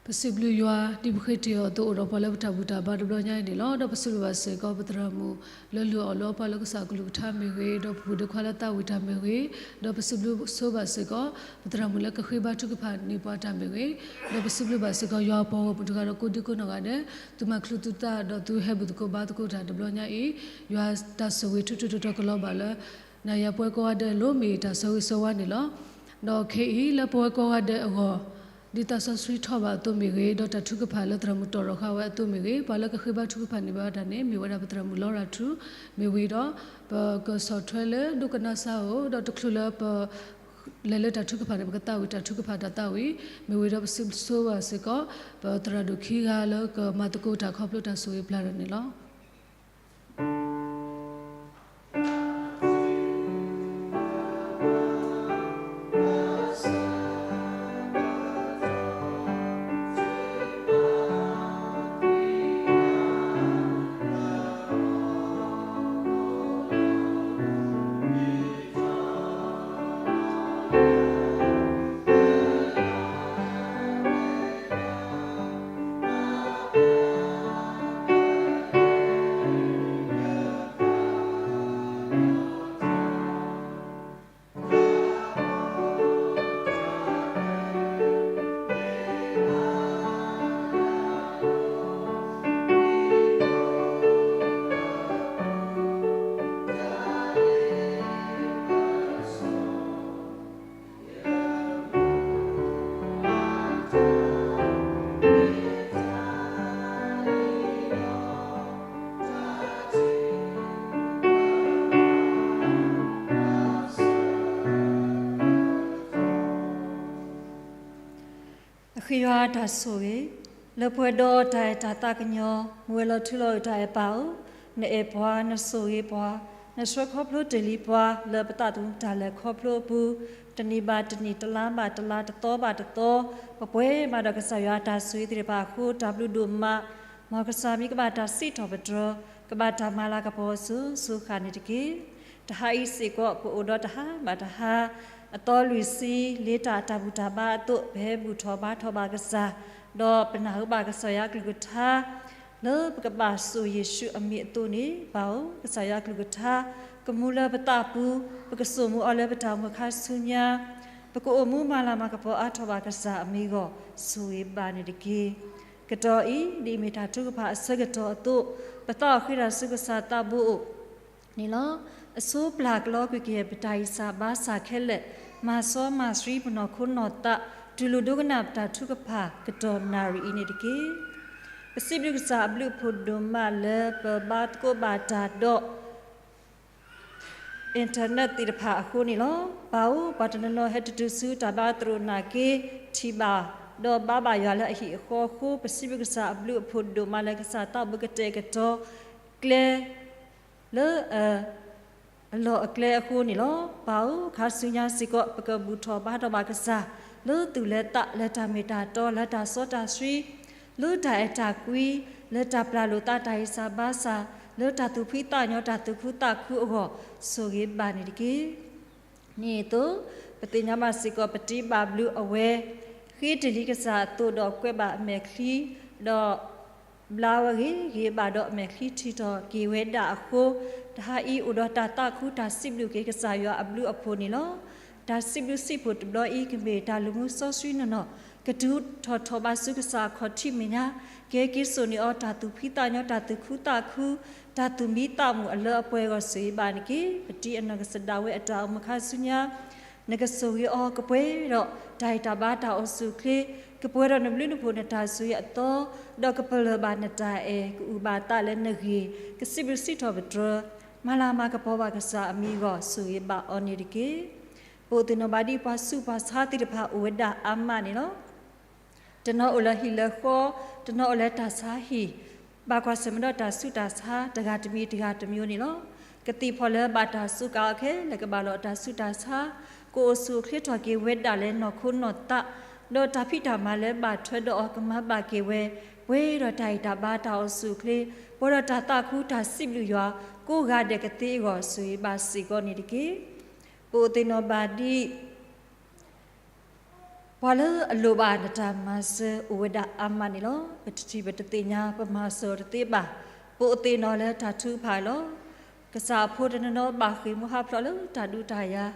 ပစံးဘျုးယွၤ ဒ်ပဃ့တ့ၢ်အီၤအသိး အိၣ်ဒီးပှၤလၢပတၢ်ဘူၣ်တၢ်ဘါတဘျီညါအံၤန့ၣ်လီၤ. ဒီးပစံးဘျုးဘၣ်စ့ၢ်ကီး ပသရၣ်မုၣ်လၢလုၢ်အီၣ်လုၢ်အီပှၤလၢကစၢ်အကလုၢ်ကထါမ့ၢ်ဂ့ၤ, ဒီးပဘူၣ်ဒ့ခွါလၢသးဝံၣ်တၢ်မ့ၢ်ဂ့ၤ, ဒီးပစံးဘျုးဆိဘၣ်စ့ၢ်ကီး ပသရၣ်မုၣ်လၢကဃ့ဘါထုကဖၣ်န့ၢ်ပှၤတၢ်မ့ၢ်ဂ့ၤ, ဒီးပစံးဘျုးဘၣ်စ့ၢ်ကီး ယွၤအပှၤဂီၢ်မုၢ်တဂၤဒီးကိးဒံကိးနီၢ်ဂၤဒဲး သုမၤချုးသုသးဒီးသုဟဲဘူၣ်သကိးဘါသကိးတၢ်တဘျီညါအံၤ, ယွၤတၢ်ဆိၣ်ဂ့ၤထူထူတီတီကလီၤဘၣ်လၢ နၤယၤပဝဲကိးဂၤဒဲးအလိၤ မ့ၢ်တၢ်ဆိၣ်ဂ့ၤဆိဝါန့ၣ်လီၤ. ဒီးခဲအံၤလၢပဝဲကိးဂၤဒဲးအဂီၢ် ဒ်သးစီဆှံထီၣ်ဘၣ်အသိးမ့ၢ်ဂ့ၤ, ဒီးတၢ်ထုကဖၣ်လၢသရၣ်မုၣ်တီၢ်ထီၣ်ဃာ်ဝဲအသိးမ့ၢ်ဂ့ၤ, ပှၤလၢကဃ့ဘါထုကဖၣ်န့ၢ်ဘၣ်ဝဲဒၣ်န့ၣ် မ့ၢ်ဝဲဒၣ်ပသရၣ်မုၣ်လီရၤထူ မ့ၢ်ဝံၤဒီး ပကဆီၣ်ထွဲလၢဒိကနၣ်စၢ်ဧိၤ ဒီးတချုးလၢပ လဲၤလၢတၢ်ထုကဖၣ်န့ၣ် ပကသးဝံၣ်တၢ်ထုကဖၣ်တၢ်သးဝံၣ်, မ့ၢ်ဝံၤဒီးပစံးဘျုးဆိဘၣ်စ့ၢ်ကီး ပသရၣ်ဒိၣ်ခံဂၤလၢကမၤသကိးတၢ်ခီဖျိတၢ်ဆိၣ်ဂ့ၤပျၢ်တၢ်န့ၣ်လီၤ. အဃ့ယွၤတၢ်ဆိၣ်ဂ့ၤ လၢပှဲၤဒီးတၢ်အဲၣ်တၢ်သးကညီၤ မူဝဲလီၤထူလီၤယိာ်တၢ်အဲၣ်ပၢ်ဧၢ, နအဲၣ်ပှၤ နဆိၣ်ဂ့ၤပှၤ နဆှၢခီဖျိတ့ၢ်လံပှၤ လၢပသးသမူတၢ်လဲၤခီဖျိအပူၤ, တနံၣ်ဘၣ်တနံၣ် တလါဘၣ်တလါ တသီဘၣ်တသီ, ပပှဲၤဘၣ်ဒီးကစၢ်ယွၤအတၢ်ဆိၣ်ဂ့ၤသ့ၣ်တဖၣ်အဃိ တၢ်ဘျုးဒိၣ်မး, မ်ကစၢ်မံၤကဘၣ်တၢ်စံးထီၣ်ပတြၢၤ, ကဘၣ်တၢ်မၤလၤကပီၤအစိၤစိၤဃၣ်န့ၣ်တက့ၢ်. တဟါအံၤစ့ၢ်ကီး ပအိၣ်ဒီးတဟါဘၣ်တဟါ အသီလွံၢ်ဆံ လၢတၢ်တၢ်ဘူၣ်တၢ်ဘါအသိး ပဟဲဘူၣ်ထီၣ်ဘါထီၣ်ဘၣ်ကစၢ်, ဒီးပနၢ်ဟူဘၣ်ကစၢ်ယွၤအကလုၢ်ကထါ လၢပကဘၣ်စိာ်ယ့ၣ်ၡူးအမံၤအသိးန့ၣ် ပၢ်ဧၢ, ကစၢ်ယွၤအကလုၢ်ကထါ ကမူလၢပသးပူၤ, ပကစိာ်မူအီၤလၢပတၢ်အိၣ်မူအခါဆူညါ, ပကအိၣ်မူမၤလၤမၤကပီၤအါထီၣ်ဘၣ်ကစၢ်အမံၤအဂီၢ် ဆိၣ်ဂ့ၤဘၣ်န့ၣ်တက့ၢ်. ကတီၢ်အံၤ ဒ်အမ့ၢ်တၢ်ထုကဖၣ်အဆၢကတီၢ်အသိး, ပသးအိၣ်ဃ့တၢ်ဆူကစၢ်သးဘိအိၣ် န့ၣ်လီၤ. အဆိပျၢ်ကလီကွံာ်ကယဲၢ်ပတၢ်ဂံၢ်စၢ်ဘါစၢ်ခဲလၢာ်, မၤစီမၤဆှံပနီၢ်ခိနီၢ်သး, တူၢ်လိာ်ဒိကနၣ်ပတၢ်ထုကဖၣ်ကတီၢ်နၣ်ရံၣ်အံၤန့ၣ်တက့ၢ်. ပစံးဘျုးကစၢ်အဘျုးအဖှိၣ်ဒိၣ်မးလၢပဘါသကိးဘၣ်တၢ်ဒီး internet သ့ၣ်တဖၣ်အဃိန့ၣ်လီၤ. ပၢ်ဧၢ, ပှၤတနီၤနီၤဟဲတတုၤဆူတၢ်ဘါသရိာ်နာ်က့ ထံၣ်ဘၣ်, ဒီးဘါဘၣ်ယွၤလၢအဟံၣ်အဃီအဃိ ပစံးဘျုးကစၢ်အဘျုးအဖှိၣ်ဒိၣ်မးလၢကစၢ်သးအိၣ်ပကတဲာ်ကတီၤ ကျဲ လၢ အလီၢ်အကျဲအဃိန့ၣ်လီၤ. ပၢ်ဧၢ, ခါဆူညါစ့ၢ်ကီး ပကဘူၣ်ထီၣ်ဘါထီၣ်ဘၣ်ကစၢ် လၢသူၣ်လၢသး လၢတၢ်မ့ၢ်တၢ်တီ လၢတၢ်စီတၢ်ဆှံ, လၢတၢ်အဲၣ်တၢ်ကွံ, လၢတၢ်ပျၢ်လိာ်သးတၢ်ဂံၢ်စၢ်ဘါစၢ်, လၢတၢ်သူၣ်ဖှံသးညီ တၢ်သူၣ်ခုသးခုအဂီၢ် ဆိၣ်ဂ့ၤဘၣ်န့ၣ်တက့ၢ်. ဒ်န့ၣ်အသိး ပသ့ၣ်ညါဘၣ်စ့ၢ်ကီး ပတံၤဘၣ်ဘျုးအဝဲ ဃ့တ့ၢ်လံကစၢ်အသိးဒီးကွဲးဘၣ်အမဲာ်ချံ, ဒီးဘျါဝဲဂ့ၤဂ့ၤဘၣ်ဒီးအမဲာ်ချံ ထံၣ်ထီၣ်က့ၤဝဲဒၣ်အဃိ, တဟါအံၤအိၣ်ဒီးတၢ်သးခု တၢ်စံးဘျုးက့ၤကစၢ်ယွၤအဘျုးအဖှိၣ်န့ၣ်လီၤ. တၢ်စံးဘျုးစံးဖှိၣ်တဘျီအံၤ ကမ့ၢ်တၢ်လူၤမူစီဆှံနီၢ်နီၢ် ကတုၤထီၣ်ထီၣ်ဘၣ်ဆူကစၢ်အခီၣ်ထံးမဲာ်ညါ, ကဲက့ၤစိာ်န့ၢ်အီၤ တၢ်သူၣ်ဖှံသးညီ တၢ်သူၣ်ခုသးခု, တၢ်သူၣ်မံသးမုာ်အလၢအပှဲၤအဂီၢ် ဆိၣ်ဂ့ၤဘၣ်န့ၣ်တက့ၢ်. ပတံၤအနီၢ်ကစၢ်ဒၣ်ဝဲအတၢ်အိၣ်မူခါဆူညါ နကဆိၣ်ဂ့ၤအီၤ ကပှဲၤဒီးတၢ်ဂံၢ်တၢ်ဘါတၢ်အိၣ်ဆူၣ်အိၣ်ချ့, ကပှဲၤဒီးနဘျုးနဖှိၣ်နတၢ်ဆိၣ်ဂ့ၤအသီ, ဒီးကပလၢၢ်ဘၣ်နတၢ်အဲၣ် ကအုၣ်ဘၣ်သးလၢနဂ့ၢ်, ကစံးဘျုးစံးထီၣ်ပတြၢၤ, မၤလၤမၤကပီၤဘၣ်ကစၢ်အမံၤအဂီၢ် ဆိၣ်ဂ့ၤဘၣ်အီၤန့ၣ်တက့ၢ်. ပအိၣ်သ့ၣ်နီၣ်ဘၣ်ဒ်ပှၤဆူးပှၤဆါသ့ၣ်တဖၣ်အိၣ်ဝဲဒၣ်အါမးန့ၣ်လီၤ. တနီၤအိၣ်လၢဟံၣ်လၢဃီ, တနီၤအိၣ်လၢတၢ်ဆါဟံၣ်, ဘၣ်ကွၢ်ဆၢၣ်မဲာ်ဒီးတၢ်ဆူးတၢ်ဆါ တဂၤတမံၤတဂၤတမံၤန့ၣ်လီၤ. ကသံၣ်ဖီၣ်လၢဘၣ်တၢ်စူးကါအီၤခဲလၢာ် ကဘၣ်လီၤတၢ်ဆူးတၢ်ဆါ, ကအိၣ်ဆူၣ်အိၣ်ချ့ထီၣ်က့ၤဝဲဒၣ်လၢနီၢ်ခိနီၢ်သး, ဒီးတၢ်ဖံးတၢ်မၤလၢဘၣ်ထွဲဒီးအီၤ ကမၤဘၣ်က့ၤဝဲ, ပှဲၤဒီးတၢ်ဂံၢ်တၢ်ဘါတၢ်အိၣ်ဆူၣ်အိၣ်ချ့, ပှဲၤဒီးတၢ်သးခုတၢ်စံးဘျုးယွၤ, ကိးဂၤဒဲးကသ့အဂီၢ် ဆိၣ်ဂ့ၤဘၣ်စ့ၢ်ကီးန့ၣ်တက့ၢ်. ပအိၣ်သ့ၣ်နီၣ်ဘၣ်ဒ် ပှၤလၢအလိၣ်ဘၣ်နတၢ်မၤစၢၤအိၣ်ဝဲဒၣ်အါမးန့ၣ်လီၤ. ပတထံၣ်ပတသ့ၣ်ညါ ပမၤစၢၤတသ့ဘၣ်, ပအိၣ်သ့ၣ်နီၣ်လၢတၢ်ထုကဖၣ်လီၤ. ကစၢ်အဖိတနီၤနီၤဘၣ်ဃ့ၢ်မှံဟးဖျိးလၢတၢ်ဒုးတၢ်ယၤ,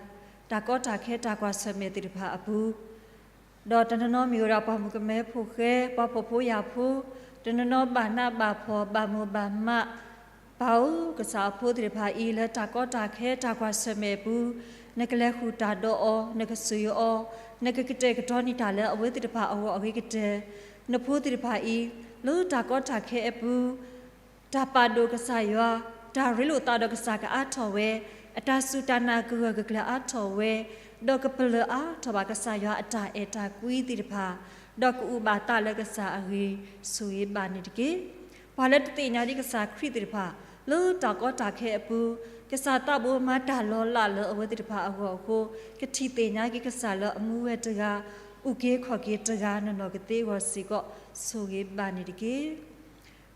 တၢ်ကီတၢ်ခဲတၢ်ကွၢ်ဆၢၣ်မဲာ်သ့ၣ်တဖၣ်အပူၤ ဒီးတနီၤနီၤမ့ၢ်ဝဲဒၣ်ပှၤမုၣ်ကမဲဖိဃဲ, ပှၤဖှီၣ်ဖိယာ်ဖိ, တနီၤနီၤဘၣ်နးဘၣ်ဖှီၣ် ဘၣ်မိၢ်ဘၣ်မး, ပၢ်ဧၢ, ကစၢ်အဖိသ့ၣ်တဖၣ်အံၤ လၢတၢ်ကီတၢ်ခဲတၢ်ကွၢ်ဆၢၣ်မဲာ်အပူၤ, နကလဲၤဃုာ်တၢ်ဒီးအီၤ, နကဆိၣ်ဂ့ၤအီၤ, နကကတဲာ်ကတီၤန့ၢ်တၢ်လၢအဝဲသ့ၣ်တဖၣ်အဂီၢ်အဂ့ၤကတၢၢ်, နဖိသ့ၣ်တဖၣ်အံၤ လၢတၢ်ကီတၢ်ခဲအပူၤ တၢ်ပာ်ဒိၣ်ကစၢ်ယွၤ, တၢ်ရ့လိာ်သးဒီးကစၢ်ကအါထီၣ်ဝဲ, အတၢ်စူၢ်တၢ်နာ်ကဂၢၢ်ကကျၢၤအါထီၣ်ဝဲ, ဒီးကပလၢၢ်အါထီၣ်ဘၣ်ကစၢ်ယွၤအတၢ်အဲၣ်တၢ်ကွံသ့ၣ်တဖၣ်, ဒီးကအိၣ်ဘၣ်သးလၢကစၢ်အဂ့ၤ, ဆိၣ်ဂ့ၤဘၣ်န့ၣ်တက့ၢ်. ပှၤလၢတသ့ၣ်ညါဒံးကစၢ်ခရံာ်သ့ၣ်တဖၣ် လၢတၢ်ကီတၢ်ခဲအပူၤ, ကစၢ်သးဘိမၤတၢ်လီၤလးလၢအဝဲသ့ၣ်တဖၣ်အဂီၢ်အဃိ, ကထံၣ်သ့ၣ်ညါက့ၤကစၢ်လၢအမူဝဲတဂၤ, အုၣ်က့ၤခီၣ်က့ၤတဂၤနီၢ်နီၢ်ကသ့အဂီၢ်စ့ၢ်ကီး, ဆိၣ်ဂ့ၤဘၣ်န့ၣ်တက့ၢ်.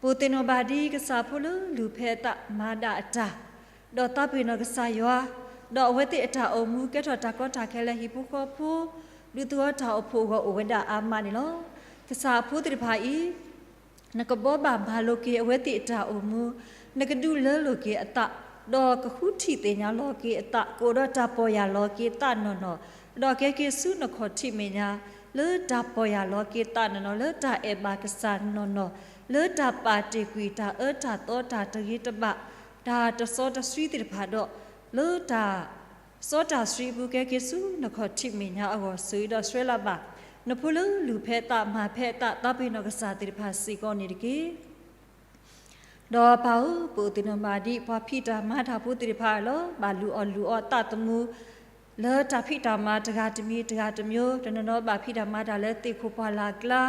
ပအိၣ်သ့ၣ်နီၣ်ဘၣ်ဒ်ကစၢ်ဖိလၢလူၢ်ဖဲအသးမၤဒၣ်အတၢ်, ဒီးသးပ့ၤနီၣ်ကစၢ်ယွၤ, ဒီးအဝဲသ့ၣ်အတၢ်အိၣ်မူကဲထီၣ်တၢ်ကီတၢ်ခဲလၢဟံၣ်ဖိဃီဖိ, ဒူသဝီတၢ်အိၣ်ဖှိၣ်အဂီၢ်အိၣ်ဝဲဒၣ်အါမးန့ၣ်လီၤ. ကစၢ်အဖိသ့ၣ်တဖၣ်အံၤ နကဘှီဘၣ်မၤလိာ်က့ၤအဝဲသ့ၣ်အတၢ်အိၣ်မူ, နကဒုးလၢလိာ်က့ၤအသး, ဒီးကဃုထံၣ်သ့ၣ်ညါလီၤက့ၤအသး, ကအိၣ်ဒီးတၢ်ပီၢ်ယၢ်လီၤက့ၤသးနီၢ်နီၢ်, ဒီးကဲက့ၤဆူနခီၣ်ထံးမဲာ်ညါ, လၢတၢ်ပီၢ်ယၢ်လီၤက့ၤသးနီၢ်နီၢ်, လၢတၢ်အဲၣ်ဘၣ်ကစၢ်နီၢ်နီၢ်, လၢတၢ်ပာ်တ့ၢ်ကွံာ်တၢ်အၢတၢ်သီတၢ်တဂ့ၤတဘၣ်, တၢ်တစီတဆှံသ့ၣ်တဖၣ်ဒီး, လၢတၢ် စီတၢ်ဆှံအပူၤကဲက့ၤဆူနခီၣ်ထံးမဲာ်ညါအဂီၢ် ဆိၣ်ဂ့ၤဒီးဆှၢလၢ်ဘၣ်, နဖိလၢလူၢ်ဖဲအသးမၤဖဲအသး သးပ့ၤနီၣ်ကစၢ်သ့ၣ်တဖၣ်စ့ၢ်ကီးန့ၣ်တက့ၢ်. ဒီးပၢ်ဧၢ, ပအိၣ်သ့ၣ်နီၣ်ဘၣ်ဒ်ပှၤဖံးတၢ်မၤတၢ်ဖိသ့ၣ်တဖၣ်လီၤ. ဘၣ်လူၤအီၣ်လူၤအီသးသမူ လၢတၢ်ဖံးတၢ်မၤတဂၤတမံၤတဂၤတမံၤ, တနီၤနီၤဘၣ်ဖံးတၢ်မၤတၢ်လၢသ့ၣ်ခိၣ်ပှၢ်လၢ်ကျါ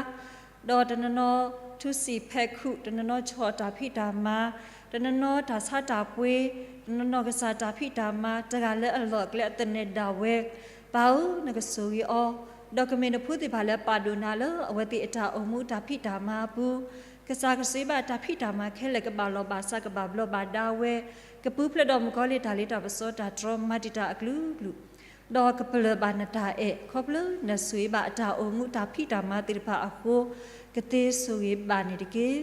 ဒီးတနီၤနီၤထူစံာ်ဖဲးခုး, တနီၤနီၤဆီၣ်တၢ်ဖံးတၢ်မၤ, တနီၤနီၤတၢ်ဆါတၢ်ပှ့ၤ, တနီၤနီၤကစၢ်တၢ်ဖံးတၢ်မၤ တဂၤလၢအလီၢ်အကျဲအသနၢၣ်ဒၣ်ဝဲ, ပၢ်ဧၢ, နကဆိၣ်ဂ့ၤအီၤ, ဒီးကမ့ၢ်နဖိသ့ၣ်တဖၣ်လၢပာ်ဒိၣ်နၤလၢအဝဲသ့ၣ်အတၢ်အိၣ်မူတၢ်ဖံးတၢ်မၤအပူၤ, ကစၢ်ကဆိၣ်ဂ့ၤဘၣ်တၢ်ဖံးတၢ်မၤခဲလၢာ် ကဘၣ်လီၢ်ဘၣ်စး ကဘၣ်ဘျီးဘၣ်ဒါဝဲ, ကပူၤဖျဲးဒီးမုၣ်ကီၤလံၢ်တၢ်လ့တၢ်ပစီတၢ်တြီ မၤတံာ်တာ်အကလုာ်ကလုာ် ဒီးကပလၢၢ်ဘၣ်နတၢ်အဲၣ် ခီဖျိနဆိၣ်ဂ့ၤဘၣ်အတၢ်အိၣ်မူတၢ်ဖံးတၢ်မၤသ့ၣ်တဖၣ်အဃိ, ကသ့ဆိၣ်ဂ့ၤဘၣ်န့ၣ်တက့ၢ်.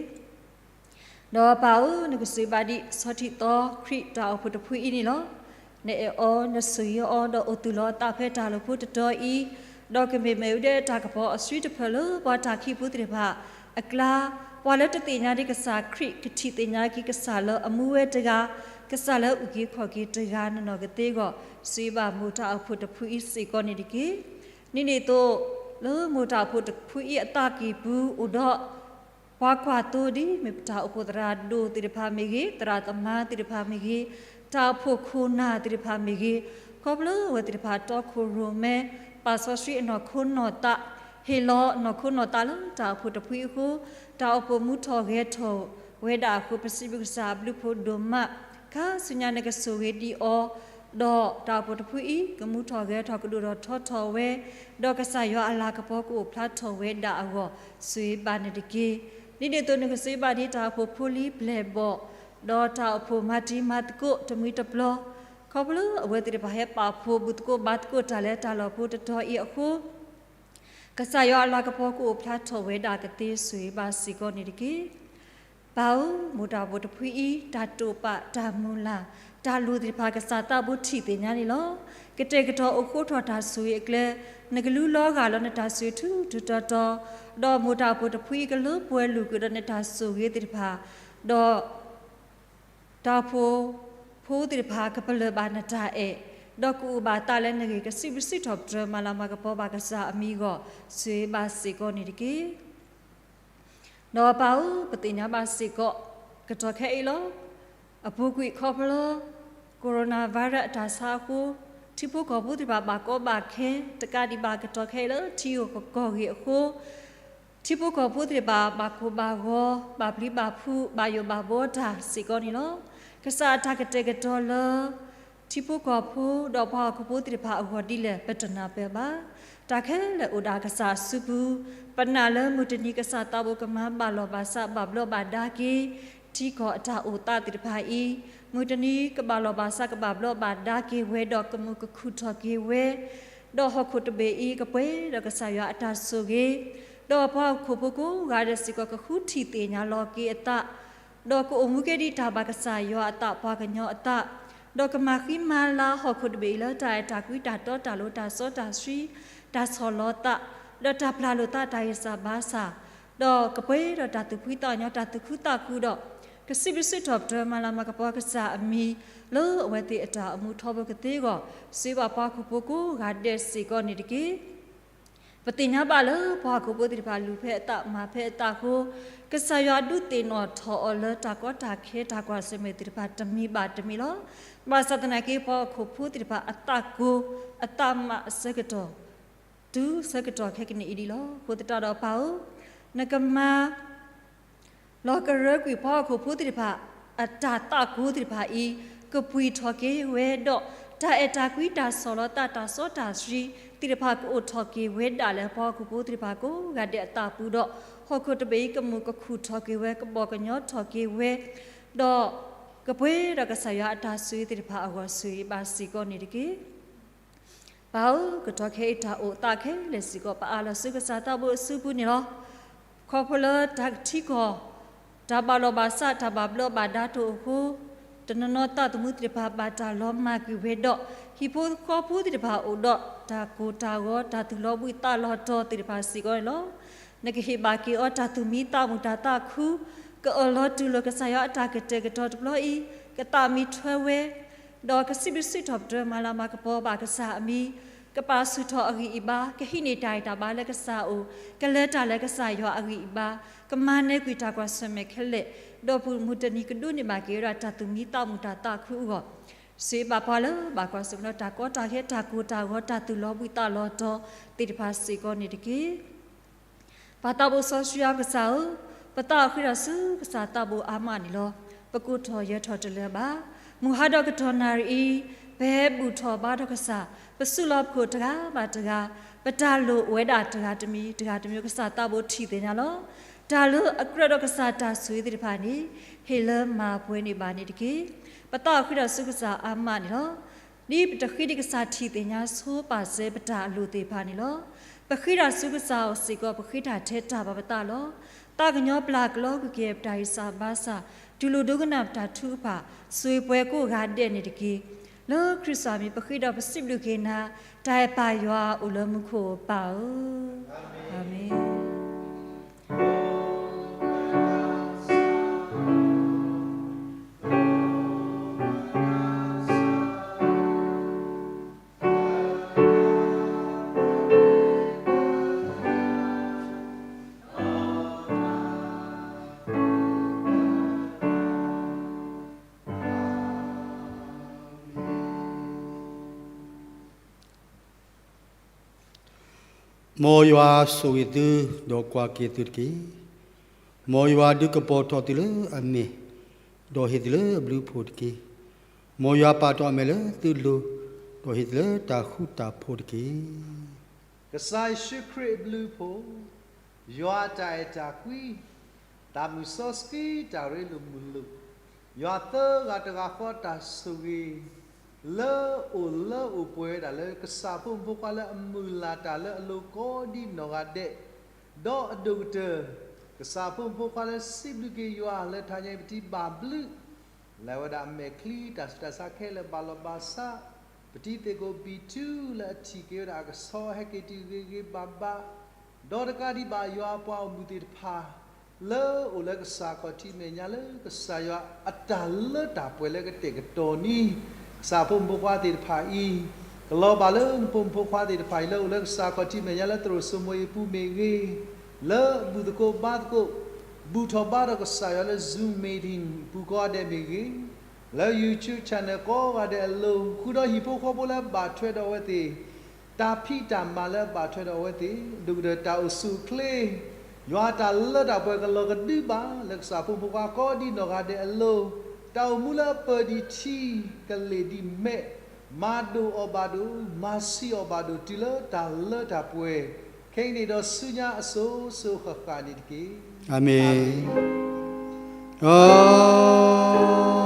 ဒီးပၢ်ဧၢ, နကဆိၣ်ဂ့ၤဘၣ်ဒ်ဆီထံးသီခရံာ်တၢ်အိၣ်ဖှိၣ်တဖုအံၤန့ၣ်လီၤ. နအဲၣ်အီၤ, နဆိၣ်ဂ့ၤအီၤ, ဒီးအိၣ်သူၣ်လီၤအသးဖဲတၢ်လိာ်ဖိတတီၤအံၤ, ဒီးကမ့ၢ်မ့ၣ်အူဒၢတၢ်ကပီၤအဆှံတဖျၢၣ်လၢပှၤတၢ်ခံးဖိသ့ၣ်တဖၣ်အကျါ, ပှၤလၢတသ့ၣ်ညါဒံးကစၢ်ခရံာ် ကထံၣ်သ့ၣ်ညါက့ၤကစၢ်လၢအမူဝဲတဂၤ, ကစၢ်လၢအုၣ်က့ၤခီၣ်က့ၤတဂၤနီၢ်နီၢ်ကသ့အဂီၢ်, ဆိၣ်ဂ့ၤဘၣ်မိၢ်တၢ်အိၣ်ဖှိၣ်တဖုအံၤစ့ၢ်ကီးန့ၣ်တက့ၢ်. ဒ်န့ၣ်အသိး, လၢမိၢ်တၢ်အိၣ်ဖှိၣ်တဖုအံၤအသးကံၢ်ပူၤအိၣ်ဒီး ပှၤကွၢ်သိဒ်မ့ၢ်ပတၢ်အိၣ်ဖှိၣ်သရၣ်ဒိၣ်သ့ၣ်တဖၣ်မ့ၢ်ဂ့ၤ, သရၣ်သမါသ့ၣ်တဖၣ်မ့ၢ်ဂ့ၤ, တၢ်အိၣ်ဖှိၣ်ခိၣ်နၢ်သ့ၣ်တဖၣ်မ့ၢ်ဂ့ၤ, ခီဖျိအဝဲသ့ၣ်တဖၣ်တီခိၣ်ရိၣ်မဲ, ပာ်စီဆှံအနီၢ်ခိနီၢ်သး, ဟ့ၣ်လီၤနီၢ်ခိနီၢ်သးလၢတၢ်အိၣ်ဖှိၣ်တဖုအံၤအဃိ, တၢ်အိၣ်ဖှိၣ်မူထီၣ်ဂဲၤထီၣ်ဝဲဒၣ်အဃိ, ပစံးဘျုးကစၢ်အဘျုးဖးဒိၣ်မး, ခါဆူညါနကဆိၣ်ဂ့ၤဒံးအီၤ, ဒီးတၢ်အိၣ်ဖှိၣ်တဖုအံၤ ကမူထီၣ်ဂဲၤထီၣ်ကဒိၣ်ထီၣ်ထီထီၣ်ဝဲ, ဒီးကစၢ်ယွၤအလၤကပီၤကအိၣ်ဖျါထီၣ်ဝဲဒၣ်အဂီၢ်, ဆိၣ်ဂ့ၤဘၣ်န့ၣ်တက့ၢ်. ဒ်န့ၣ်အသိးနကဆိၣ်ဂ့ၤဘၣ်ဒ်တၢ်အိၣ်ဖှိၣ်ဖိလံၤပျဲၢ်ဘီၣ်, ဒီးတၢ်အိၣ်ဖှိၣ်မၤတံၤမၤသကိးတမှံၤတပျီၤ, ခီဖျိအဝဲသ့ၣ်တဖၣ်ဟဲပာ်ဖှိၣ်ဘူၣ်သကိးဘါသကိးတၢ်လၢတၢ်လီၢ်ဖိတတီၤအံၤအဃိ, ကစၢ်ယွၤအလၤကပီၤကအိၣ်ဖျါထီၣ်ဝဲဒၣ်ကသ့ဆိၣ်ဂ့ၤဘၣ်စ့ၢ်ကီးန့ၣ်တက့ၢ်. ပၢ်ဧၢ, မိၢ်တၢ်အိၣ်ဖှိၣ်တဖုအံၤ တၢ်တိာ်ပာ်တၢ်မုၢ်လၢ် တၢ်လိၣ်သ့ၣ်တဖၣ်ကစၢ်သးဘိထံၣ်သ့ၣ်ညါန့ၣ်လီၤ. ကတဲာ်ကတီၤအိၣ်ဃိထီၣ်တၢ်ဆိၣ်ဂ့ၤအကျဲ, နကလူလီၤဂာ်လၢနတၢ်ဆိၣ်ဂ့ၤထူထူတီတီ, ဒီးမိၢ်တၢ်အိၣ်ဖှိၣ်တဖုအံၤကလၢပှဲၤလုာ်ကွံာ်ဒီးနတၢ်ဆိၣ်ဂ့ၤသ့ၣ်တဖၣ်, ဒီး တၢ်အိၣ်ဖှိၣ်ဖိသ့ၣ်တဖၣ်ကပလၢၢ်ဘၣ်နတၢ်အဲၣ်, ဒီးကအိၣ်ဘၣ်သးလၢနဂ့ၢ်ကစံးဘျုးစံးထီၣ်ပတြၢၤမၤလၤမၤကပီၤဘၣ်ကစၢ်အမံၤအဂီၢ်, ဆိၣ်ဂ့ၤဘၣ်စ့ၢ်ကီးန့ၣ်တက့ၢ်. ဒီးပၢ်ဧၢ, ပသ့ၣ်ညါဘၣ်စ့ၢ်ကီး, ကတီၢ်ခဲအံၤလီၤ. အပူၤကွံာ်ခီဖျိ coronavirus အတၢ်ဆါအဃိ, ထံဖိကီၢ်ဖိသ့ၣ်တဖၣ်ဘၣ်ကီဘၣ်ခဲ, တကးဒံးဘၣ်ကတီၢ်ခဲအံၤလၢထံဂုၤကီၢ်ဂၤအဃိ, ထံဖိကီၢ်ဖိသ့ၣ်တဖၣ် ဘၣ်ကိၢ်ဘၣ်ဂီၤ, ဘၣ်ပျံၤဘၣ်ဖုး, ဘၣ်ယိၣ်ဘၣ်ဘှီတၢ်စ့ၢ်ကီးန့ၣ်လီၤ. ကစၢ်အတၢ်ကတဲာ်ကတီၤလၢ ထံဖိကီၢ်ဖိ ဒီးပှၤဟီၣ်ခိၣ်ဖိသ့ၣ်တဖၣ်အဂီၢ်ဒ်လဲၣ် ပတနၢ်ပၢၢ်ဘၣ်. တၢ်ခဲလၢာ်အိၣ်ဒၣ်ကစၢ်အစုပူၤ, ပနာ်လၢမုၢ်တနံၤကစၢ်သးဘိကမၤဘၣ်လီၢ်ဘၣ်စး ဘၣ်ဘျီးဘၣ်ဒါက့ၤ ထံကီၢ်အတၢ်အိၣ်သးသ့ၣ်တဖၣ်အံၤ, မုၢ်တနံၤကဘၣ်လီၢ်ဘၣ်စး ကဘၣ်ဘျီးဘၣ်ဒါက့ၤဝဲ ဒီးကမုာ်ကခုၣ်ထီၣ်က့ၤဝဲ ဒီးဟီၣ်ခိၣ်တဘ့ၣ်အံၤကပှဲၤဒီးကစၢ်ယွၤအတၢ်ဆိၣ်ဂ့ၤ, ဒီးပှၤဟီၣ်ခိၣ်ဖိကိးဂၤဒဲးစ့ၢ်ကီးကဃုထံၣ်သ့ၣ်ညါလီၤက့ၤအသး, ဒီးကအိၣ်မူက့ၤဒ်တၢ်ဘၣ်ကစၢ်ယွၤအသးပှၤကညီအသး, ဒီးကမၤဃံမၤလၤဟီၣ်ခိၣ်တဘ့ၣ်အံၤလၢတၢ်အဲၣ်တၢ်ကွံတၢ်တီတၢ်လိၤတၢ်စီတၢ်ဆှံ, တၢ်ဆီၣ်လီၤသး, ဒီးတၢ်ပျၢ်လိာ်သးတၢ်ဂံၢ်စၢ်ဘါစၢ်, ဒီးကပှဲၤဒီးတၢ်သူၣ်ဖှံသးညီတၢ်သူၣ်ခုသးခုဒီး ကစံးဘျုးစံးထီၣ်ပတြၢၤမၤလၤမၤကပီၤကစၢ်အမံၤ လၢအဝဲသ့ၣ်အတၢ်အိၣ်မူထီဘိကသ့အဂီၢ်, စံးဘၣ်ပှၤဟီၣ်ခိၣ်ဖိကိးဂၤဒဲးစ့ၢ်ကီးန့ၣ်တက့ၢ်. ပသ့ၣ်ညါဘၣ်လၢပှၤဟီၣ်ခိၣ်ဖိသ့ၣ်တဖၣ်လူၤဖဲအသးမၤဖဲအသးအဃိ, ကစၢ်ယွၤဒုးသ့ၣ်နီၣ်ထီၣ်အီၤလၢတၢ်ကီတၢ်ခဲတၢ်ကွၢ်ဆၢၣ်မဲာ်သ့ၣ်တဖၣ်တမံၤဘၣ်တမံၤလီၤ. ဘၣ်ဆၣ်သနာ်က့ပှၤဟီၣ်ခိၣ်ဖိသ့ၣ်တဖၣ်အသးကိၤ အသးမးအဆၢကတီၢ် တုၤဆၢကတီၢ်ခဲကနံၣ်အံၤဒ်လီၤ. အဃိသတးဒီးပၢ်ဧၢ, နကမၤ လီၤကရၢကွံာ်ပှၤဟီၣ်ခိၣ်ဖိသ့ၣ်တဖၣ် အတၢ်သးကိၤသ့ၣ်တဖၣ်အံၤ ကပှံာ်ထီၣ်က့ၤဝဲဒီး တၢ်အဲၣ်တၢ်ကွံတၢ်ဆီၣ်လီၤသးတၢ်စီတၢ်ဆှံသ့ၣ်တဖၣ်ကအိၣ်ထီၣ်က့ၤဝဲဒၣ်လၢပှၤဟီၣ်ခိၣ်ဖိသ့ၣ်တဖၣ်ကိးဂၤဒဲးအသးပူၤဒီး ဟီၣ်ခိၣ်တဘ့ၣ်အံၤကမုာ်ကခုၣ်ထီၣ်က့ၤဝဲ ကဘီၣ်ကညီထီၣ်က့ၤဝဲ ဒီးကပှဲၤဒီးကစၢ်ယွၤအတၢ်ဆိၣ်ဂ့ၤသ့ၣ်တဖၣ်အဂီၢ် ဆိၣ်ဂ့ၤဘၣ်စ့ၢ်ကီးန့ၣ်တက့ၢ်. ပၢ်ဧၢ, ကတီၢ်ခဲအံၤတၢ်အိၣ်သးခဲလၢာ်စ့ၢ်ကီး ပအၢၣ်လီၤဆူကစၢ်သးဘိအစုပူၤန့ၣ်လီၤ. ခီဖျိလၢတၢ်ကထံကီၢ် တၢ်ဘၣ်လီၢ်ဘၣ်စး တၢ်ဘၣ်ဘျီးဘၣ်ဒါတအိၣ်အဃိ, တနီၤနီၤသးသမူသ့ၣ်တဖၣ်ဘၣ်တၢ်လီၤမၢ်ကွံာ်ဝဲဒီး ဟံၣ်ဖိဃီဖိသ့ၣ်တဖၣ်အိၣ်ဒီးတၢ်ကိၢ်တၢ်ဂီၤ တၢ်သူၣ်လီၤဘှံးသးလီၤတီၤသ့ၣ်တဖၣ်စ့ၢ်ကီးန့ၣ်လီၤ. နကဟ့ၣ်ဘၣ်က့ၤအီၤတၢ်သူၣ်မံသးမုာ်တၢ်သးခု ကအၢၣ်လီၤတူၢ်လိာ်ကစၢ်ယွၤအတၢ်ကတဲာ်ကတီၤတဘျီအံၤ ကသးမံထွဲဝဲ ဒီးကစံးဘျုးစံးထီၣ်ပတြၢၤမၤလၤမၤကပီၤဘၣ်ကစၢ်အမံၤ, ကပာ်ဆူၣ်ထီၣ်အဂံၢ်အဘါ, ကဟံးန့ၢ်တၢ်ဂံၢ်တၢ်ဘါလၢကစၢ်အအိၣ်, ကလဲၤတၢ်လၢကစၢ်ယွၤအဂံၢ်အဘါ, ကမၤနၢၤကွံာ်တၢ်ကွၢ်ဆၢၣ်မဲာ်ခဲလၢာ်, ဒီးပမုၢ်တနံၤကဒိးန့ၢ်ဘၣ်က့ၤဝဲဒၣ်တၢ်သူၣ်မံသးမုာ်တၢ်သးခုအဂီၢ်, စံးဘၣ်ပှၤလၢဘၣ်ကွၢ်ဆၢၣ်မဲာ်ဒီးတၢ်ကီတၢ်ခဲ တၢ်ကိၢ်တၢ်ဂီၤ တၢ်သူၣ်လီၤဘှံးသးလီၤတီၤသ့ၣ်တဖၣ်စ့ၢ်ကီးန့ၣ်တက့ၢ်. ပၢ်သးဘိစီဆှံယွၤကစၢ်ဧၢ, ပသးအိၣ်ဃ့ထီၣ်ဆူကစၢ်သးဘိအါမးန့ၣ်လီၤ. ပကိးထီၣ်ယၢၤထီၣ်တလၢၤဘၣ်. မုၢ်ဟါဒီးကတီၢ်နၣ်ရံၣ်အံၤ, ပဟဲဘူၣ်ထီၣ်ဘါထီၣ်ကစၢ်, ပစုလီၢ်ပခိၣ်တဂၤဘၣ်တဂၤ, ပတၢ်လိၣ်အိၣ်ဝဲဒၣ်တဂၤတမံၤ, တဂၤတမံၤကစၢ်သးဘိထံၣ်သ့ၣ်ညါလီၤ. တၢ်လၢအကြၢးဒီးကစၢ်တၢ်ဆိၣ်ဂ့ၤသ့ၣ်တဖၣ်န့ၣ်, ဟ့ၣ်လၢမၤပှဲၤန့ၢ်ဘၣ်န့ၣ်တက့ၢ်. ပသးအိၣ်ဃ့ထီၣ်ဆူကစၢ်အါမးန့ၣ်လီၤ. ဒ်ပတဃ့ဒံးကစၢ်ထံၣ်သ့ၣ်ညါဆိပာ်စၢၤပတၢ်အလိၣ်သ့ၣ်တဖၣ်န့ၣ်လီၤ. ပဃ့တၢ်ဆူကစၢ်အအိၣ်စ့ၢ်ကီး ပဃ့တၢ်ထဲတၢ်ဘၣ်ပသးလီၤ. သးကညီၤပျၢ်ကလီကွံာ်က့ၤပတၢ်ဂံၢ်စၢ်ဘါစၢ်, တူၢ်လိာ်ဒိကနၣ်ပတၢ်ထုကဖၣ်, ဆိၣ်ဂ့ၤပှၤကိးဂၤဒဲးန့ၣ်တက့ၢ်. လၢခရံာ်စၢ်မံၤပဃ့ဒီးပစံးဘျုးက့ၤနၤ, တၢ်အဲၣ်ပၢ်ယွၤအိၣ်လၢမူခိၣ်ပၢ်ဧၢ, အၤမ့ၣ်. မ်ယွၤဆိၣ်ဂ့ၤသု, ဒီးကွၢ်က့ၤသုတက့ၢ်. မ်ယွၤဒုးကပီၤထီၣ်သုလၢအမဲာ်, ဒီးဟ့ၣ်သုလၢအဘျုးအဖှိၣ်တက့ၢ်. မ်ယွၤပာ်ထီၣ်အမဲာ်လၢသုလိၤ, ဒီးဟ့ၣ်သုလၢတၢ်ဃူတၢ်ဖိးတက့ၢ်. ကစၢ်ယ့ၣ်ၡူးခရံာ်အဘျုးအဖှိၣ်, ယွၤအတၢ်အဲၣ်တၢ်ကွံ, သးမုၢ်စီဆှံတၢ်ရ့လိာ်မုာ်လိာ်, ယွၤသၢဂၤတဂၤဃီတၢ်ဆိၣ်ဂ့ၤ, လၢအိၣ်လၢအိၣ်ပှဲၤဝဲဒၣ်လၢကစၢ်ဖိမုၣ်ဖိခွါလၢအမုၢ်လၢ်တၢ်လၢအလိၤကိးဒံနီၢ်ဂၤဒဲး, ဒီးအဒိၣ်ကတၢၢ်, ကစၢ်ဖိမုၣ်ဖိခွါလၢစံးဘျုးက့ၤယွၤလၢတဟါညါအံၤ ပတံၤဘၣ်ဘျုး လဲၤဝဲဒၣ်အမဲာ်ချံတၢ်ဆူးတၢ်ဆါခဲလၢာ်ဘၣ်လီၤဘၣ်စး, ပတံၤသ့ၣ်ကိးဘံၣ်ထူလၢအထံၣ်က့ၤဝဲဒၣ်အကဆီဟဲက့ၤတုၤဂ့ၤဂ့ၤဘၣ်ဘၣ်, ဒီးတကးဒံးဘၣ်ယွၤပှၤအိၣ်မုာ်သ့ၣ်တဖၣ်, လၢအိၣ်လၢကစၢ်ခီၣ်ထံးမဲာ်ညါလၢကစၢ်ယွၤအတၢ်လၢတၢ်ပှဲၤလၢကတဲာ်ကတီၤန့ၢ် ကစၢ်ဖိမုၣ်ဖိခွါသ့ၣ်တဖၣ်အံၤ, ကလီၤဘၣ်လၢနဖိမုၣ်ဖိခွါသ့ၣ်တဖၣ်အံၤ လၢအိၣ်လၢကစၢ်ခီၣ်ထံးမဲာ်ညါလၢသရိာ်စိမိၤအံၤပူၤမ့ၢ်ဂ့ၤ, လၢအဘူၣ်သကိးဘါသကိး ဘူၣ်ထီၣ်ဘါထီၣ်ကစၢ်ယွၤလၢ Zoom meeting ပူၤကိးဂၤဒဲးမ့ၢ်ဂ့ၤ, လၢ YouTube channel ကိးဂၤဒဲးအလိၤ, ဃုာ်ဒီးဟံၣ်ဖိဃီဖိလၢဘၣ်ထွဲဒီးအဝဲသ့ၣ်, တၢ်ဖံးတၢ်မၤလၢအဘၣ်ထွဲဒီးအဝဲသ့ၣ်, ဒိၣ်ကတၢၢ်တၢ်အိၣ်ဆူၣ်အိၣ်ချ့, ယွၤအတၢ်လၢတၢ်ပှဲၤကလီၤကဒုဘၣ် လၢကစၢ်ဖိမုၣ်ဖိခွါကိးဒံနီၢ်ဂၤဒဲးအလိၤ, တၢ်အိၣ်မူလၢအပၢၢ်ဒံးထံ ကလ့ၢ်ဒံးမဲး, မၤဒိၣ်အီၤဘၣ်ဒိၣ်, မၤဆံးအီၤဘၣ်ဒိၣ် တုၤလၢတၢ်လၢတၢ်ပှဲၤ ခဲအံၤန့ၣ်ဒီးဆူညါအစိၤစိၤဃၣ်ဃၣ်န့ၣ်တက့ၢ်. အၤမ့ၣ်.